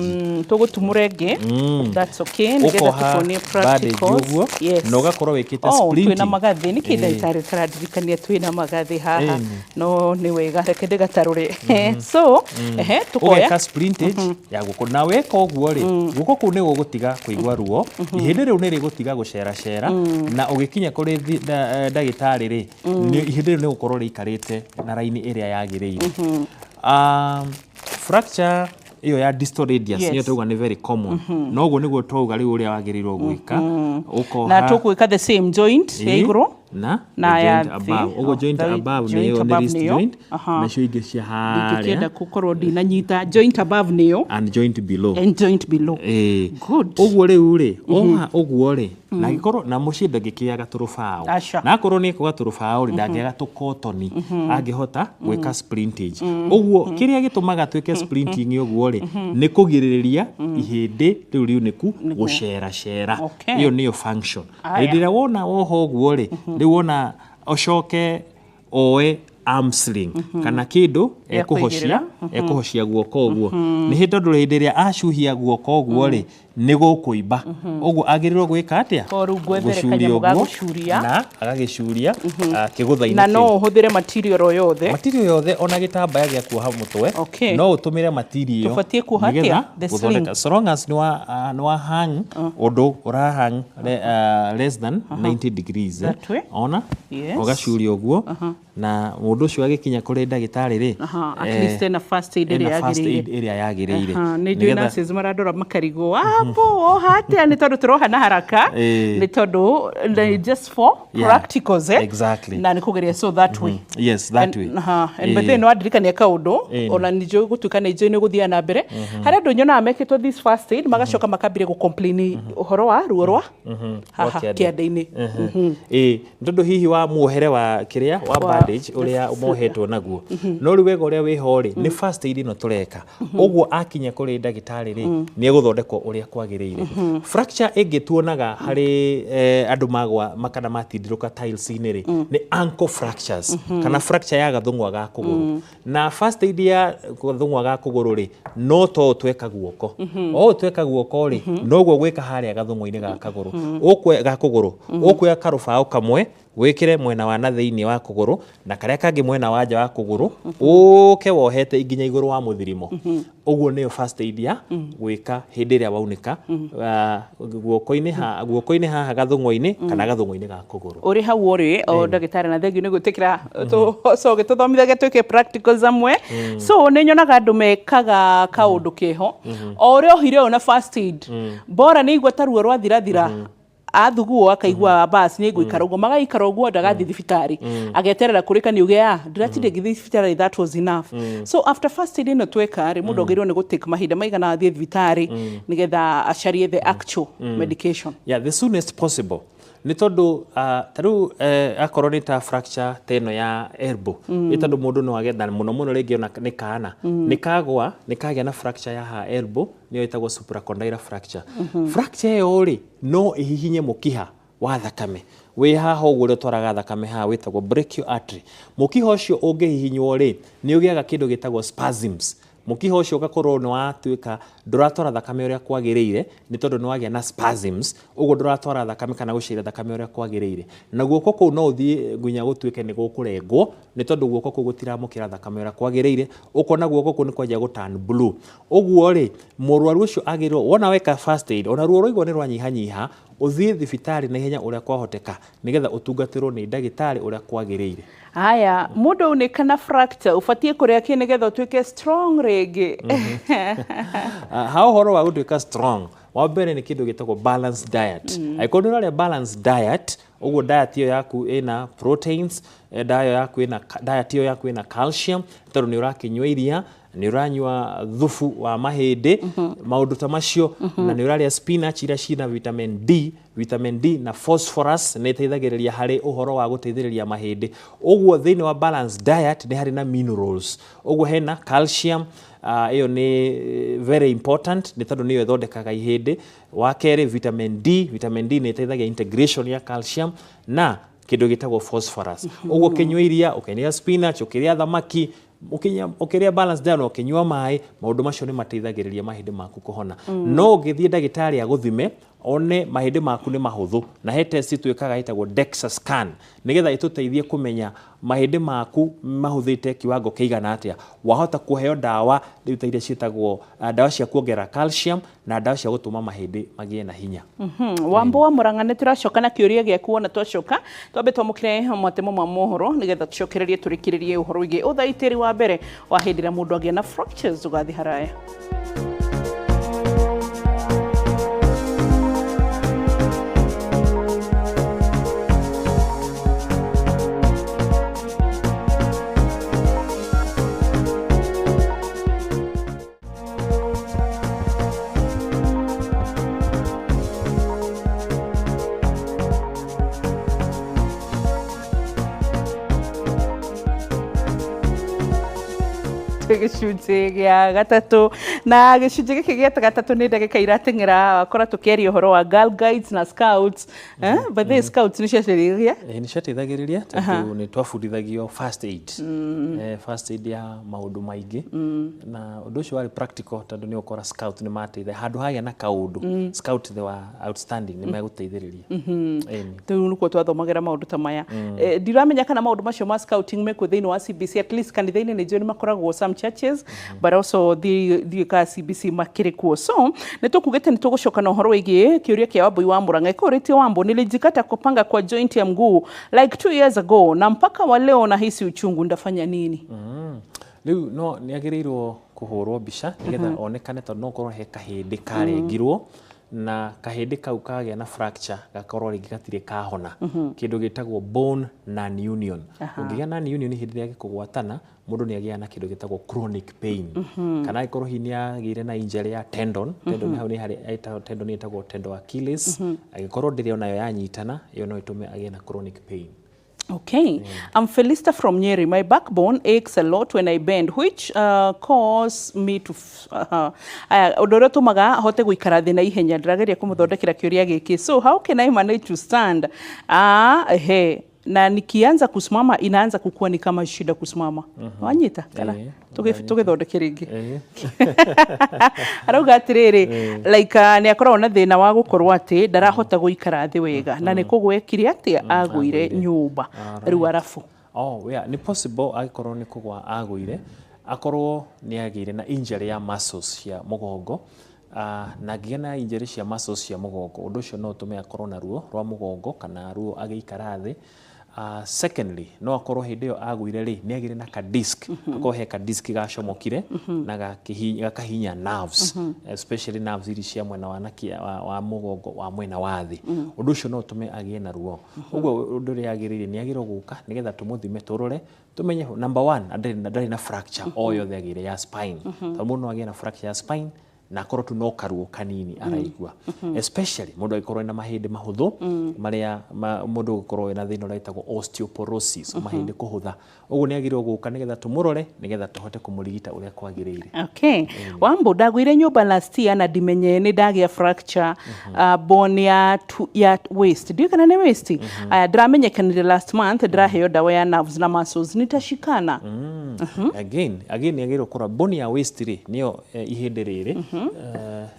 Tũgũtumũra ĩngĩ. That's okay, nĩgetha Ũkoha tũkuonie bandage practicals. ũguo na ũgakorwo wĩkĩte Oh, twĩna splinting. magathĩ nĩkĩ? Ndagĩtarĩ, ũtarandirikania twĩna magathĩ haha. Ĩni. No nĩ wega, reke ndĩgatarũre. So ehe, tũkoya Ũgeka splintage ya guoko, na weka ũguo rĩ, guoko kũu nĩ gũgũtiga kũigua ruo, ihĩndĩ rĩu nĩ rĩgũtiga gũceracera, na ũgĩkinya kũrĩ ndagĩtarĩ rĩ, ihĩndĩ rĩu nĩ gũkorwo rĩikarĩte na raini ĩrĩa yagĩrĩire. Fracture ĩyo ya distal radius nĩyo twauga nĩ very common, no ũguo nĩguo twauga rĩu ũrĩa wagĩrĩirwo gwĩka, ũkoha Na tũgwĩka the same joint ya igũrũ na na the ya joint thĩ. above. Ũguo Oh, joint the above joint nĩyo nĩ above wrist nĩyo. joint, nacio ingĩ cia Ndingĩkĩenda harĩa gũkorwo ndinanyita joint above nĩyo and joint below. And joint below. Ĩĩ. Good. Ũguo rĩu rĩ, oha ũguo rĩ, na angĩkorwo na mũciĩ ndangĩkĩaga tũrũbaũ, Aca. na akorwo nĩ ekwaga tũrũbaũ rĩ, ndangĩaga tũkotoni, angĩhota gwĩka splintage ũguo. Kĩrĩa gĩtũmaga twĩke splinting ũguo rĩ, nĩ kũgirĩrĩria ihĩndĩ rĩu riunĩku gũceracera. Ĩyo nĩyo function. Aya. Hĩndĩ ĩrĩa wona woha ũguo rĩ, rĩu wona ũcoke oe arm sling kana kĩndũ Gĩa ekũhocia, kũigĩrĩra. ekũhocia guoko ũguo, nĩ hĩndĩ tondũ hĩndĩ ĩrĩa acuhia guoko ũguo rĩ, nĩ gũkũimba. Ũguo agĩrĩirwo gwĩka atĩa? Ko rĩu ngwethere Gũcuria kanyamũ ga ũguo, gũcuria. Na agagĩcuria kĩgũtha-inĩ Na no kĩu. ũhũthĩre material o yothe? Material yothe, ona gĩtambaya gĩa kuoha mũtwe. No ũtũmĩre material. Tũbatiĩ kuoha atĩa? Nĩgetha The gũthondeka, so long as nĩ wa hang ũndũ ũra hang less than 90 degrees, eh. That way. Ona ũgacuria ũguo, na mũndũ ũcio agĩkinya kũrĩ ndagĩtarĩ rĩ, Aha, at least ena first aid ĩrĩa ena first yagĩrĩire. aid ĩrĩa yagĩrĩire. Aha, nĩ njũĩ nurses marandora makarigwo, ah, Wambo woha atia? Nĩ tondũ tũroha na haraka, nĩ tondũ just for practicals, eh? Exactly. Na nĩ kũgeria, so that way. Yes, that way. And but then wandirikania kaũndũ, ona nĩ gũtuĩka nĩ njũĩ nĩ gũthiaga na mbere, harĩ andũ nyonaga mekĩtwo this first aid magacoka makambĩrĩria gũ-complain ũhoro wa ruo rwa haha kĩande-inĩ. Ĩĩ, nĩ tondũ hihi wa muohere wa kĩrĩa wa bandage ũrĩa mohetwo naguo. No rĩu wega ũrĩa wĩho rĩ, nĩ first aid ĩno tũreka ũguo, akinya kũrĩ ndagĩtarĩ rĩ, nĩ egũthondekwo ũrĩa kwagĩrĩire. Fracture ĩngĩ tuonaga harĩ andũ magwa kana matindirũka tiles-inĩ rĩ, nĩ ankle fractures kana fracture ya gathũng'wa ga kũgũrũ. Na first aid ya gathũng'wa ga kũgũrũ rĩ, no to tweka guoko, o tweka guoko rĩ, noguo gwĩka harĩa gathũng'wa-inĩ ga kagũrũ. Ũkwe ga kũgũrũ, ũkuoya karũbaũ kamwe wĩkĩre mwena wa na thĩinĩ wa kũgũrũ na karĩa kangĩ mwena wa nja wa kũgũrũ, ũke wohete nginya igũrũ wa mũthirimo. Ũguo nĩyo first aid ya gwĩka hĩndĩ ĩrĩa waunĩka guoko-inĩ haha gathũng'wa-inĩ kana gathũng'wa-inĩ ga kũgũrũ. Ũrĩ hau ũrĩ o ndagĩtarĩ, na thengiũ nĩ gwĩtĩkĩra so gĩtũthomithagia twĩke practicals amwe. So nĩ nyonaga andũ mekaga kaũndũ keho, o ũrĩa ohire ũyũ na first aid, bora nĩ igua ta ruo rwathirathira, athuguo akaigua bas nĩ ngũikara ũguo, magaikara ũguo, ndagathiĩ thibitarĩ, ageterera kũrĩka nĩ uge ah, ndĩratinda ngĩthiĩ thibitarĩ, that was enough. So after first aid ĩno tweka rĩ, mũndũ agĩrĩirwo nĩ gũtake mahinda maigana athiĩ thibitarĩ nĩgetha acarie the actual medication? Yeah, the soonest possible, nĩ tondũ ta rĩu akorwo nĩ ta fracture ta ĩno ya elbow, nĩ tondũ mũndũ no agetha mũno mũno rĩngĩ ona nĩ kana nĩ kagwa, nĩ kagĩa na fracture ya ha elbow, nĩyo ĩtagwo supracondylar fracture. Fracture ĩyo rĩ, no ĩhihinye mũkiha wa thakame wĩ haha ũguo, ũrĩa ũtwaraga thakame haha wĩtagwo brachial artery. Mũkiha ũcio ũngĩhihinywo rĩ, nĩ ũgĩaga kĩndũ gĩtagwo spasms. Mũkiha ũcio ũgakorwo nĩ watuĩka ndũratwara thakame ũrĩa kwagĩrĩire, nĩ tondũ nĩ wagĩa na spasms ũguo, ndũratwara thakame kana gũcĩra thakame ũrĩa kwagĩrĩire, na guoko kũu no ũthiĩ nginya gũtuĩke nĩ gũkũrengwo, nĩ tondũ guoko kũu gũtiramũkĩra thakame ũrĩa kwagĩrĩire. Ũkona guoko kũu nĩ kwanjia gũ turn blue. Ũguo rĩ, mũrwaru ũcio agĩrĩirwo wona weka first aid, ona ruo rwaigua nĩ rwanyihanyiha, ũthiĩ thibitarĩ na ihenya ũrĩa kwahoteka, nĩgetha ũtungatĩrwo nĩ ndagĩtarĩ ũrĩa kwagĩrĩire. Haya, mũndũ aunĩka na fracture, ũbatiĩ kũrĩa kĩ nĩgetha ũtuĩke strong rĩngĩ? Ha ũhoro wa gũtuĩka strong, wa mbere nĩ kĩndũ gĩtagwo balanced diet. Angĩkorwo nĩ ũrarĩa balanced diet ũguo, diet ĩyo yaku ĩna proteins, diet ĩyo yaku ĩna calcium, tondũ nĩ ũrakĩnyua iria, nĩ ũranyua thubu wa mahĩndĩ, maũndũ ta macio, na nĩ ũrarĩa spinach iria ciĩna vitamin D. Vitamin D na phosphorus nĩ ĩteithagĩrĩria harĩ ũhoro wa gũteithĩrĩria mahĩndĩ. Ũguo thĩinĩ wa balanced diet nĩ harĩ na minerals, ũguo hena calcium, ĩyo nĩ very important, nĩ tondũ nĩyo ĩthondekaga ihĩndĩ. Wa kerĩ, vitamin D. Vitamin D nĩ ĩteithagia integration ya calcium na kĩndũ gĩtagwo phosphorus. Ũguo ũkĩnyua iria, ũkĩrĩa spinach, ũkĩrĩa thamaki, ũkĩrĩa balanced diet na ũkĩnyua maĩ, maũndũ macio nĩ mateithagĩrĩria mahĩndĩ maku kũhona. No ũngĩthiĩ ndagĩtarĩ agũthime one mahĩndĩ maku nĩ mahũthũ, na he test twĩkaga ĩtagwo DEXA scan, nĩgetha ĩtũteithie kũmenya mahĩndĩ maku mahũthĩte kiwango kĩigana atĩa, wahota kũheo ndawa rĩu ta iria ciĩtagwo ndawa cia kuongerera calcium na ndawa cia gũtũma mahĩndĩ magĩe na hinya. Wambo wa Murang'a, nĩ tũracoka na kĩũria gĩaku. Wona twacoka, twambe twamũkĩre matemo ma mohoro nĩgetha tũcokererie tũrĩkĩrĩrie ũhoro wĩgiĩ ũthaitĩri wa mbere wa hĩndĩ ĩrĩa mũndũ agĩa na fractures. Ũgathiĩ haraya. Gĩcunjĩ gĩa gatatũ, na gĩcunjĩ gĩkĩ gĩa gatatũ nĩ ndagĩka irateng'era, wakora tũkĩaria ũhoro wa Girl Guides na Scouts, eh? By the way, Scouts nĩ ciateithagia? Nĩ ciateithagĩrĩria tondũ nĩ twabundithagio first aid, first aid ya maũndũ maingĩ, na ũndũ ũcio warĩ practical, tondũ nĩ ũkora scout nĩ mateithia handũ hagĩa na kaũndũ. Scout, they were outstanding, nĩ megũteithĩrĩria. Ĩni. Rĩu nĩkuo twathomagĩra maũndũ ta maya. Ndiramenya kana maũndũ macio ma scouting mekuo thĩinĩ wa CBC. At least kanitha-inĩ nĩ njũĩ nĩ makoragwo some churches, but also ndiũĩ kana CBC makĩrĩ kuo. So nĩ tũkugĩte nĩ tũgũcoka na ũhoro wĩgiĩ kĩũria kĩa Wambui wa Murang'a. Ĩkũrĩtie Wambo, nilijikata kwa panga kwa joint ya mguu like 2 years ago na mpaka wa leo nahisi uchungu, ndafanya nini? Rĩu no nĩ agĩrĩirwo kũhũrwo mbica nĩgetha onekane, tondũ no ũkorwo he kahĩndĩ karengirwo. Na kahĩndĩ kau kagĩa na fracture, gakorwo rĩngĩ gatirĩ kahona, kĩndũ gĩtagwo bone non-union. Ũngĩgĩa non union hĩndĩ ĩrĩa gĩkũgwatana, mũndũ nĩ agĩaga na kĩndũ gĩtagwo chronic pain. Kana angĩkorwo hihi nĩ agĩire na injury ya tendon, tendon hau nĩ harĩ tendon ĩtagwo tendo Achilles, angĩkorwo ndĩrĩ onayo yanyitana, ĩyo no ĩtũme agĩe na chronic pain. Okay. I'm Felista from Nyeri. My backbone aches a lot when I bend, which cause me to ũndũ ũrĩa ũtũmaga hote gũikara thĩ na ihenya. Ndĩrageria kũmũthondekera kĩũria gĩkĩ. So how can I manage to stand? Ah, ehe. Na nikianza kusimama inaanza kukua ni kama shida kusimama. Wanyita? Kana tũgĩthondeke rĩngĩ. Arauga atĩrĩrĩ, like nĩ akoragwo na thĩna wa gũkorwo atĩ ndarahota gũikara thĩ wega, na nĩ kũgwekire atĩa, agũire nyũmba rĩu arabu. Oh, yeah, nĩ possible angĩkorwo nĩ kũgwa agũire, akorwo nĩ agĩire na injury ya muscles cia mũgongo, na angĩgĩa na injury cia muscles cia mũgongo, ũndũ ũcio no ũtũme akorwo na ruo rwa mũgongo kana ruo agĩikara thĩ. Secondly, no akorwo hĩndĩ ĩyo agũire rĩ, nĩ agĩire na ka disc, akorwo he ka disc gacomokire na gakahinya nerves, especially nerves iria cia mwena wa, wa mũgongo wa mwena wa thĩ. Ũndũ ũcio no ũtũme agĩe na ruo. Ũguo ũndũ ũrĩa agĩrĩire nĩ agĩrĩirwo gũka nĩgetha tũmũthime, tũrore, tũmenye number one ndarĩ na fracture o yothe agĩire ya spine, tondũ mũndũ no agĩe na fracture ya spine na akorwo tu no karuo kanini araigua, especially mũndũ angĩkorwo ena mahĩndĩ mahũthũ marĩa mũndũ gũkorwo ena thĩna ũrĩa wĩtagwo osteoporosis, mahĩndĩ kũhũtha. Ũguo nĩ agĩrĩirwo gũka nĩgetha tũmũrore, nĩgetha tũhote kũmũrigita ũrĩa kwagĩrĩire. Okay. Wambo, ndagũire nyũmba last year na ndimenye nĩ ndagĩa fracture bone ya waist. Ndiũĩ kana nĩ waist. Aya, ndĩramenyekanire last month, ndĩraheo ndawa ya nerves na muscles, nitashikana? Again nĩ agĩrĩirwo kũrora bone ya waist rĩ, nĩyo ihĩndĩ rĩrĩ,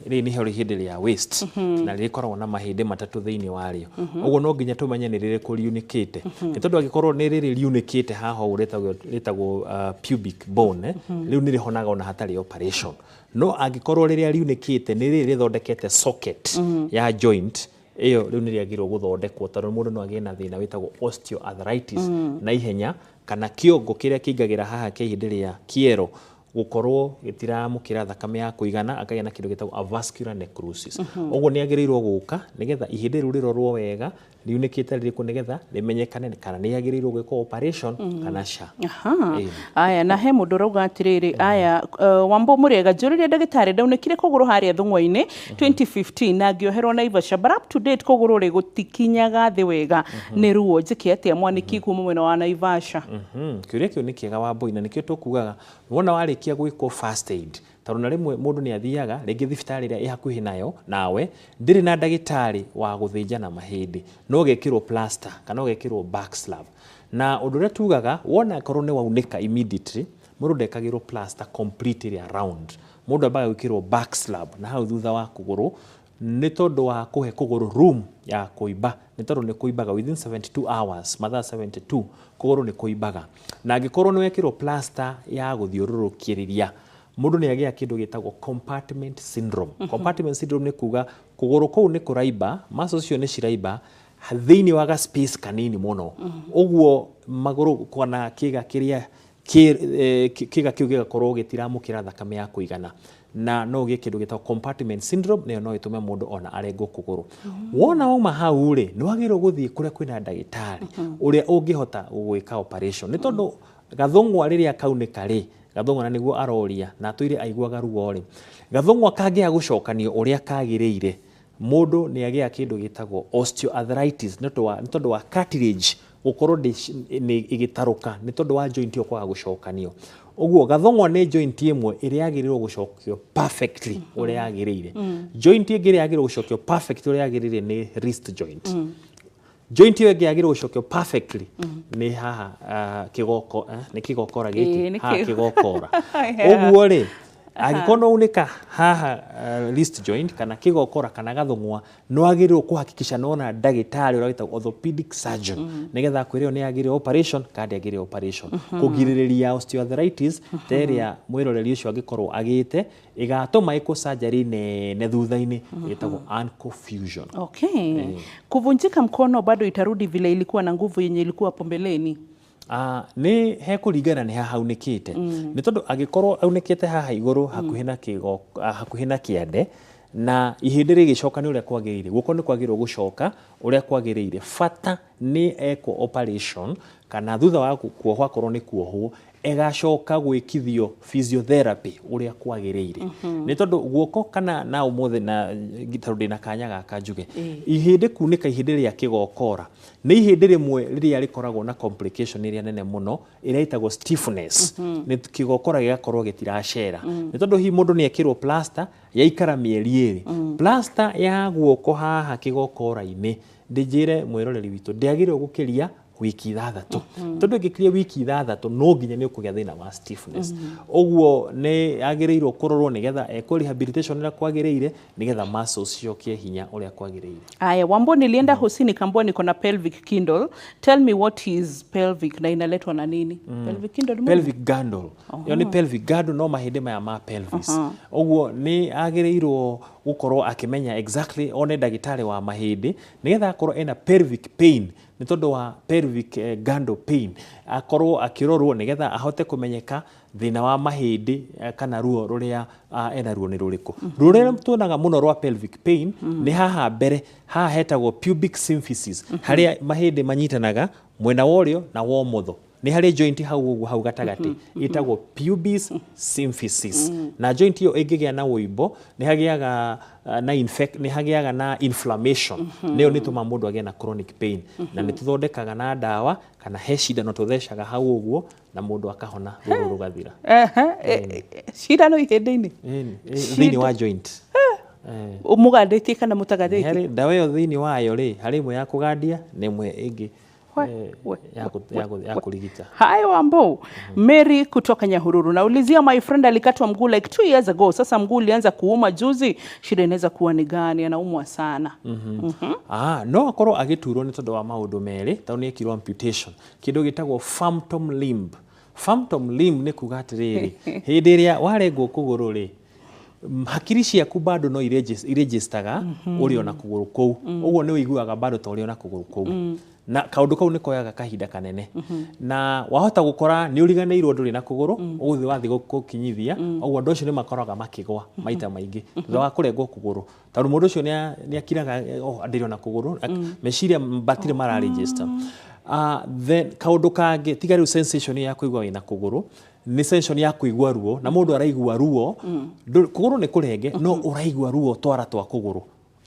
rĩrĩ nĩho ihĩndĩ rĩa waist, na rĩkoragwo na mahĩndĩ matatũ thĩinĩ warĩo. Ũguo no nginya tũmenye nĩ rĩrĩkũ riunĩkĩte, nĩ tondũ angĩkorwo nĩ rĩrĩ riunĩkĩte haha ũguo rĩtagwo pubic bone, rĩu nĩ rĩhonaga ona hatarĩ operation. No angĩkorwo rĩrĩa riunĩkĩte nĩ rĩrĩ rĩthondekete socket ya joint ĩyo, rĩu nĩ rĩagĩrĩirwo gũthondekwo, tondũ mũndũ no agĩe na thĩna wĩtagwo osteoarthritis na ihenya, kana kĩongo kĩrĩa kĩingagĩra haha kĩa ihĩndĩ rĩa kĩero gũkorwo gĩtiramũkĩra thakame ya kũigana, akagĩa na kĩndũ gĩtagwo avascular necrosis. Ũguo nĩ agĩrĩirwo gũka nĩgetha ihĩndĩ rĩu rĩrorwo wega riunĩkĩte rĩrĩkũ, nĩgetha rĩmenyekane kana nĩ yagĩrĩirwo gwĩkwo operation kana ca. Aya, na he mũndũ ũrauga atĩrĩrĩ, aya, Wambo mũrĩega, njũrĩrie ndagĩtarĩ, ndaunĩkire kũgũrũ harĩa thũng'wa-inĩ 2015 na ngĩoherwo Naivasha, but up to date kũgũrũ rĩ gũtikinyaga thĩ wega nĩ ruo, njĩke atĩa? Mwanĩki kuma mwena wa Naivasha. Kĩũria kĩu nĩ kĩega, Wambũi, na nĩkĩo tũkugaga wona warĩkia gwĩkwo first aid, tondũ na rĩmwe mũndũ nĩ athiaga rĩngĩ thibitarĩ ĩrĩa ĩ hakuhĩ nayo nawe ndĩrĩ na ndagĩtarĩ wa gũthĩnjana mahĩndĩ, no ũgekĩrwo plaster kana ũgekĩrwo back slab. Na ũndũ ũrĩa tugaga, wona korwo nĩ waunĩka immediately, mũndũ ndekagĩrwo plaster complete ĩrĩa round, mũndũ ambaga gwĩkĩrwo back slab na hau thutha wa kũgũrũ, nĩ tondũ wa kũhe kũgũrũ room ya kũimba, nĩ tondũ nĩ kũimbaga within 72 hours, mathaa 72 kũgũrũ nĩ kũimbaga. Na angĩkorwo nĩ wekĩrwo plaster ya gũthiũrũrũkĩrĩria, mũndũ nĩ agĩa kĩndũ gĩtagwo compartment syndrome. Compartment syndrome nĩ kuga kũgũrũ kũu nĩ kũraimba, muscles icio nĩ ciraimba thĩinĩ wa ga space kanini mũno. Ũguo magũrũ kana kĩga kĩrĩa kĩga kĩu gĩgakorwo gĩtiramũkĩra thakame ya kũigana, na no ũgĩe kĩndũ gĩtagwo compartment syndrome, nayo no ĩtũme mũndũ ona arengwo kũgũrũ. Wona wauma hau rĩ, nĩ wagĩrĩirwo gũthiĩ kũrĩa kwĩna ndagĩtarĩ ũrĩa ũngĩhota gũgwĩka operation, nĩ tondũ gathũng'wa rĩrĩa kaunĩka rĩ, gathũng'wa na nĩguo aroria na atũire aiguaga ruo rĩ, gathũng'wa kangĩaga gũcokanio ũrĩa kagĩrĩire, mũndũ nĩ agĩa kĩndũ gĩtagwo osteoarthritis, nĩ tondũ wa cartilage gũkorwo nĩ ĩgĩtarũka, nĩ tondũ wa joint ĩyo kwaga gũcokanio. Ũguo gathũng'wa nĩ joint ĩmwe ĩrĩa yagĩrĩirwo gũcokio perfectly ũrĩa yagĩrĩire. Joint ĩngĩ ĩrĩa yagĩrĩirwo gũcokio perfect ũrĩa yagĩrĩire nĩ wrist joint. Joint ĩyo ĩngĩ yagĩrĩirwo gũcokio perfectly nĩ haha kĩgoko, nĩ kĩgokora gĩkĩ haha kĩgokora. Ũguo rĩ, angĩkorwo nĩ waunĩka haha wrist joint kana kĩgokora kana gathũng'wa, nĩ wagĩrĩirwo kũhakikisha nĩ wona ndagĩtarĩ ũrĩa wĩtagwo orthopedic surgeon, nĩgetha akwĩre ĩyo nĩ yagĩrĩire operation kana ndĩagĩrĩire operation, kũgirĩrĩria osteoarthritis ta ĩrĩa mwĩroreri ũcio angĩkorwo agĩte ĩgatũma ĩkwo surgery nene thutha-inĩ ĩtagwo ankle fusion. Okay. Kuvunjika mkono bado itarudi vile ilikuwa na nguvu yenye ilikuwa hapo mbeleni? Nĩ hekũringana nĩ haha aunĩkĩte, nĩ tondũ angĩkorwo aunĩkĩte haha igũrũ hakuhĩ na kĩgo, hakuhĩ na kĩande, Na ihĩndĩ rĩgĩcoka nĩ ũrĩa kwagĩrĩire, guoko nĩ kwagĩrĩirwo gũcoka ũrĩa kwagĩrĩire. Bata nĩ ekwo operation kana thutha wa kuohwo, akorwo nĩ kuohwo, ĩgacoka gwĩkithio physiotherapy ũrĩa kwagĩrĩire, nĩ tondũ guoko kana na ũmũthĩ na tondũ ndĩna kanya gaka njuge, ihĩndĩ kunĩka, ihĩndĩ rĩa kĩgokora nĩ ihĩndĩ rĩmwe rĩrĩa rĩkoragwo na complication ĩrĩa nene mũno ĩrĩa ĩtagwo stiffness. Nĩ kĩgokora gĩgakorwo gĩtiracera, nĩ tondũ hihi mũndũ nĩ ekĩrwo plaster yaikara mĩeri 2. Plaster ya guoko haha kĩgokora-inĩ, ndĩnjĩre mwĩroreri witũ, ndĩagĩrĩirwo gũkĩria wiki 6, tondũ ĩngĩkiria wiki 6 no nginya nĩ ũkũgĩa thĩna wa stiffness. Ũguo nĩ agĩrĩirwo kũrorwo nĩgetha ekwo rehabilitation ũrĩa kwagĩrĩire, nĩgetha muscles cicokie hinya ũrĩa kwagĩrĩire. Aya, Wambo, nilienda hosi nikaambiwa niko na pelvic girdle. Tell me what is pelvic na inaletwa na nini? Pelvic girdle ni Pelvic girdle, ĩyo nĩ pelvic girdle, no mahĩndĩ maya ma pelvis. Ũguo nĩ agĩrĩirwo gũkorwo akĩmenya exactly, one ndagĩtarĩ wa mahĩndĩ, nĩgetha akorwo ena pelvic pain, nĩ tondũ wa pelvic girdle pain, akorwo akĩrorwo nĩgetha ahote kũmenyeka thĩna wa mahĩndĩ kana ruo rũrĩa ena ruo nĩ rũrĩkũ. Rũrĩa tuonaga mũno rwa pelvic pain nĩ haha mbere, haha hetagwo pubic symphysis, harĩa mahĩndĩ manyitanaga mwena wa ũrĩo na wa ũmotho. Nĩ harĩ joint hau ũguo, hau gatagatĩ, ĩtagwo pubis symphysis, na joint ĩyo ĩngĩgĩa na ũimbo nĩ hagĩaga na infect, nĩ hagĩaga na inflammation. Nĩyo nĩ tũmaga mũndũ agĩe na chronic pain, na nĩ tũthondekaga na ndawa kana he cindano tũthecaga hau ũguo na mũndũ akahona, ruo rũgathira. Ehe, cindano ihĩndĩ-inĩ? Ĩni, thĩinĩ wa joint. Mũgandĩtie kana mũtagandĩtie? Harĩ ndawa ĩyo, thĩinĩ wayo rĩ, harĩ ĩmwe ya kũgandia na ĩmwe ĩngĩ ya kũrigita. Hi Wambo, Mary kutoka Nyahururu. Naulizia, my friend alikatwa mguu like 2 years ago. Sasa mguu ulianza kuuma juzi. Shida inaweza kuwa ni gani? Anaumwa sana. Ah, no akorwo agĩturwo nĩ tondũ wa maũndũ merĩ, tondũ nĩ ekirwo amputation, kĩndũ gĩtagwo phantom limb. Phantom limb nĩ kuga atĩrĩrĩ, hĩndĩ ĩrĩa warengwo kũgũrũ rĩ, hakiri ciaku bado no iregistaga ũrĩ ona kũgũrũ kũu. Ũguo nĩ ũiguaga bado ta ũrĩ ona kũgũrũ kũu, na kaũndũ kau nĩ koyaga kahinda kanene, na wahota gũkora nĩ ũriganĩirwo ndũrĩ na kũgũrũ, ũgũthiĩ wathiĩ gũkinyithia. Ũguo andũ acio nĩ makoraga makĩgwa maita maingĩ thutha wa kũrengwo kũgũrũ, tondũ mũndũ ũcio nĩ akiraga, "Oh, ndĩrĩ ona kũgũrũ." Meciria matirĩ mararegister. Then kaũndũ kangĩ, tiga rĩu sensation ya kũigua wĩna kũgũrũ, nĩ sensation ya kũigua ruo, na mũndũ araigua ruo. Kũgũrũ nĩ kũrenge, no ũraigua ruo twara twa kũgũrũ,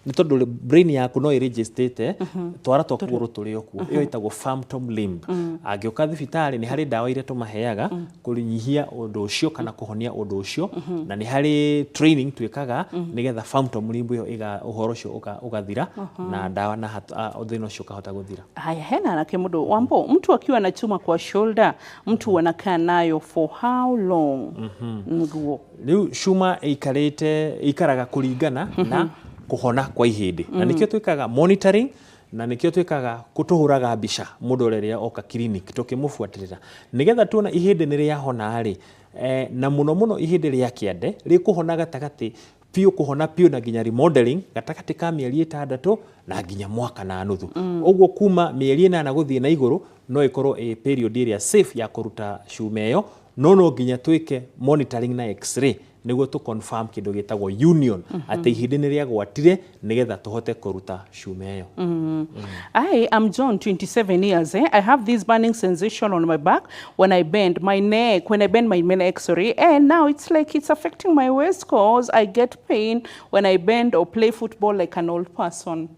nĩ tondũ brain yaku no ĩregistĩte twara twa kũgũrũ tũrĩ o kuo. Ĩyo ĩtagwo phantom limb. Angĩũka thibitarĩ, nĩ harĩ ndawa iria tũmaheaga kũnyihia ũndũ ũcio kana kũhonia ũndũ ũcio, na nĩ harĩ training twĩkaga nĩgetha phantom limb ĩyo ũhoro ũcio ũgathira na ndawa na thĩna ũcio ũkahota gũthira. Haya, hena anake mũndũ Wambo, mtu akiwa na chuma kwa shoulder, mtu anakaa nayo for how long? Nguo. Rĩu cuma ĩikarĩte, ĩikaraga kũringana na kũhona kwa ihĩndĩ, na nĩkĩo twĩkaga monitoring, na nĩkĩo twĩkaga tũhũraga mbica mũndũ ũrĩa rĩrĩa oka clinic, tũkĩmũbuatĩrĩra nĩgetha tuona ihĩndĩ nĩ rĩahona rĩ, na mũno mũno ihĩndĩ rĩa kĩande rĩkũhona gatagatĩ biũ, kũhona biũ na nginya remodeling, gatagatĩ ka mĩeri 6 na nginya mwaka na nuthu. Ũguo kuma mĩeri 8 gũthiĩ na igũrũ no ĩkorwo ĩ period ĩrĩa safe ya kũruta cuma ĩyo, no no nginya twĩke monitoring na x-ray nĩguo tũ confirm kĩndũ gĩtagwo union, atĩ ihĩndĩ nĩ rĩagwatire, nĩgetha tũhote kũruta cuma ĩyo. I am John, 27 years. Eh? I have this burning sensation on my back when I bend my neck, when I bend my neck, sorry. And now it's like it's affecting my waist because I get pain when I bend or play football like an old person.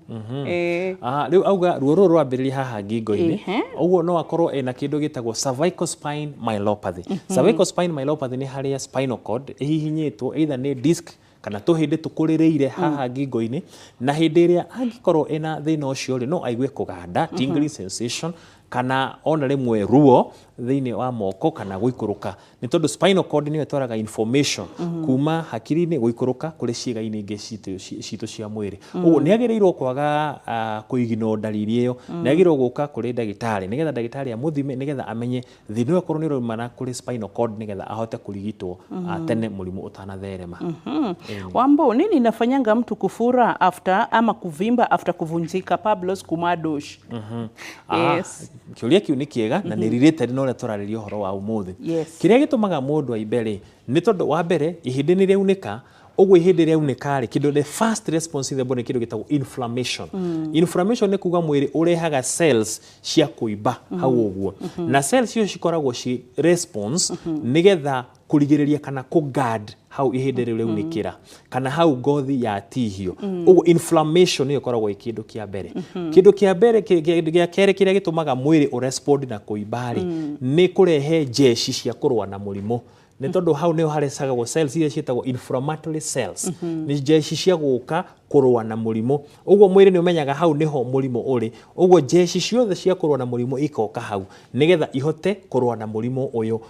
Eh, Ah, rĩu auga ruo rũrũ rwambĩrĩria haha ngingo-inĩ. Ũguo no akorwo ena kĩndũ gĩtagwo cervical spine myelopathy. Cervical spine myelopathy nĩ harĩa spinal cord ĩhihinyĩtwo either nĩ disc kana tũhĩndĩ tũkũrĩrĩire haha ngingo-inĩ, na hĩndĩ ĩrĩa angĩkorwo ĩna thĩna ũcio rĩ, no aigue kũganda, tingling sensation, kana ona rĩmwe ruo thĩinĩ wa moko kana gũikũrũka, nĩ tondũ spinal cord nĩyo ĩtwaraga information kuma hakiri-inĩ gũikũrũka kũrĩ ciĩga-inĩ ingĩ citũ cia mwĩrĩ. Ũguo nĩ agĩrĩirwo kwaga kũignore ndariri ĩyo, nĩ agĩrĩirwo gũka kũrĩ ndagĩtarĩ nĩgetha ndagĩtarĩ amũthime, nĩgetha amenye thĩna ũyũ akorwo nĩ ũraumana kũrĩ spinal cord, nĩgetha ahote kũrigitwo tene mũrimũ ũtanatherema. Wambo, nini inafanyanga mtu kufura after ama kuvimba after kuvunjika? Pablos Kumadosh. Yes. Kĩũria kĩu nĩ kĩega na nĩ related na ũrĩa tũrarĩria ũhoro wa ũmũthĩ. Kĩrĩa gĩtũmaga mũndũ aimbe rĩ, nĩ tondũ wa mbere ihĩndĩ nĩ rĩaunĩka. Ũguo ihĩndĩ rĩaunĩka rĩ, kĩndũ the first response in the body nĩ kĩndũ gĩtagwo inflammation. Inflammation nĩ kuga mwĩrĩ ũrehaga cells cia kũimba hau ũguo, na cells icio cikoragwo ci response nĩgetha kũrigĩrĩria kana kũ guard hau ihĩndĩ rĩu rĩaunĩkĩra kana hau ngothi yatihio. Ũguo inflammation nĩyo ĩkoragwo ĩ kĩndũ kĩa mbere. Kĩndũ kĩa mbere, gĩa kerĩ kĩrĩa gĩtũmaga mwĩrĩ ũrespond na kũimba rĩ, nĩ kũrehe jeshi cia kũrũa na mũrimũ, nĩ tondũ hau nĩho harecagwo cells iria ciĩtagwo inflammatory cells, nĩ jeshi cia gũka kũrũa na mũrimũ. Ũguo mwĩrĩ nĩ ũmenyaga hau nĩho mũrimũ ũrĩ, ũguo jeshi ciothe cia kũrũa na mũrimũ ikoka hau nĩgetha ihote kũrũa na mũrimũ ũyũ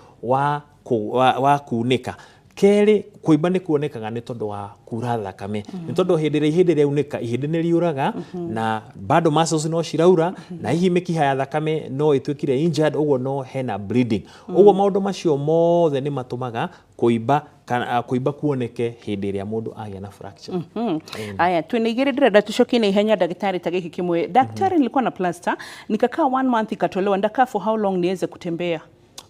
wa kunĩka. Kerĩ, kũimba nĩ kuonekaga nĩ tondũ wa kura thakame, nĩ tondũ hĩndĩ ĩrĩa ihĩndĩ rĩaunĩka, ihĩndĩ nĩ riuraga na bado muscles no ciraura, na hihi mĩkiha ya thakame no ĩtuĩkire injured, ũguo no hena bleeding. Ũguo maũndũ macio mothe nĩ matũmaga kũimba kana kũimba kuoneke hĩndĩ ĩrĩa mũndũ agĩa na fracture. Aya, twĩna igĩrĩ ndĩrenda tucokie na ihenya, ndagĩtarĩ, ta gĩkĩ kĩmwe. Daktari, nilikuwa na plaster, nikakaa one month, ikatolewa. Ndakaa for how long niweze kutembea?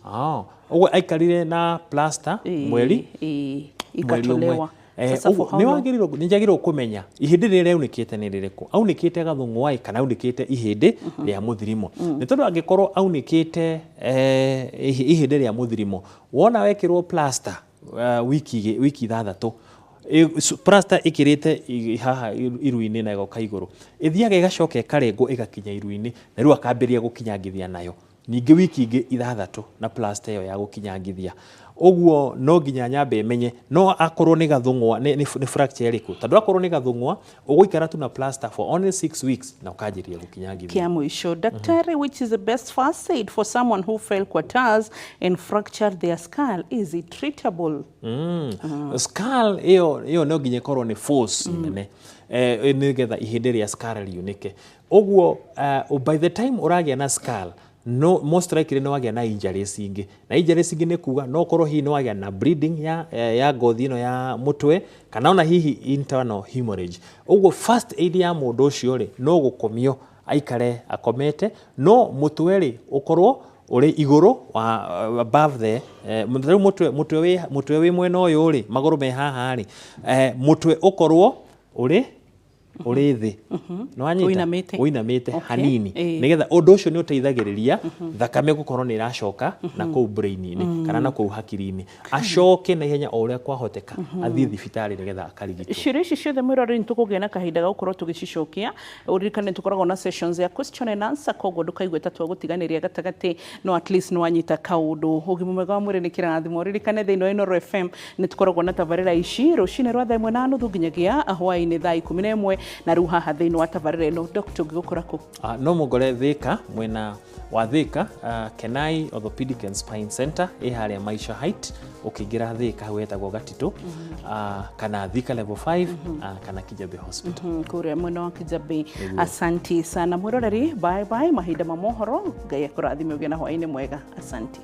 Ah, ũguo aikarire na plaster mweri mweri ikatolewa. Sasa for how nĩ long? Wagĩrĩirwo, nĩ njagĩrĩirwo kũmenya ihĩndĩ rĩrĩa rĩaunĩkĩte nĩ rĩrĩkũ. Aunĩkĩte gathũng'wa kana aunĩkĩte ihĩndĩ rĩa mũthirimo? Nĩ tondũ angĩkorwo aunĩkĩte ihĩndĩ rĩa mũthirimo, wona wekĩrwo plaster wiki 6, plaster ĩkĩrĩte haha iru-inĩ na ĩgoka igũrũ, ĩthiaga ĩgacoka ĩkarengwo ĩgakinya iru-inĩ, na rĩu akambĩrĩria gũkinyangithia nayo ningĩ wiki ingĩ 6 na plaster ĩyo ya gũkinyangithia. Ũguo no nginya nyambe menye no akorwo nĩ gathũng'wa, nĩ fracture ĩrĩkũ, tondũ akorwo nĩ gathũng'wa ũgũikara tu na plaster for only 6 weeks na ũkanjĩrĩria gũkinyangithia. Kia mwisho, daktari, which is the best first aid for someone who fell kwa tiles and fractured their skull? Is it treatable? Skull ĩyo no nginya ĩkorwo nĩ force nene nĩgetha ihĩndĩ rĩa skull riunĩke. Ũguo by the time ũragĩa na skull, no most likely nĩ wagĩa na injuries ingĩ, na injuries ingĩ nĩ kuga no ũkorwo hihi nĩ wagĩa na bleeding ya ngothi ĩno ya mũtwe, kana ona hihi internal hemorrhage. Ũguo first aid ya mũndũ ũcio rĩ, no gũkomio aikare akomete, no mũtwe rĩ ũkorwo ũrĩ igũrũ wa above the rĩu mũtwe wĩ mwena ũyũ rĩ, magũrũ me haha rĩ, mũtwe ũkorwo ũrĩ thĩ. Nĩwanyita? Ũinamĩte. Ũinamĩte hanini, nĩgetha ũndũ ũcio nĩ ũteithagĩrĩria thakame gũkorwo nĩ ĩracoka na kũu brain-inĩ kana na kũu hakiri-inĩ. Acoke na ihenya o ũrĩa kwahoteka athiĩ thibitarĩ nĩgetha akarigitwo. Ciũria ici ciothe, mwĩroreri, nĩ tũkũgĩa na kahinda ga gũkorwo tũgĩcicokia. Ũririkane tũkoragwo na sessions ya question and answer, koguo ndũkaigue ta twagũtiganĩria gatagatĩ, no at least nĩ wanyita kaũndũ. Ũgima mwega wa mwĩrĩ nĩ kĩrathimo. Ũririkane thĩinĩ wa Inooro FM nĩ tũkoragwo na tabarĩra ici rũcinĩ rwa thaa 1:30 nginyagia hwaĩ-inĩ thaa 11. Na rĩu haha thĩinĩ wa tabarĩra ĩno, Dr, ũngĩgũkora kũ? No mũngore Thika, mwena wa Thika, Kenai Orthopedic and Spine Center ĩ harĩa Maisha Height. Ũkĩingĩra Thika hau hetagwo Gatitũ, kana Thika Level 5, kana Kijabe Hospital. Kũrĩa mwena wa Kijabe. Asanti sana, mwĩroreri. Bye bye. Mahinda ma mohoro. Ngai akũrathime, ũgĩe na hwaĩ-inĩ mwega. Asanti.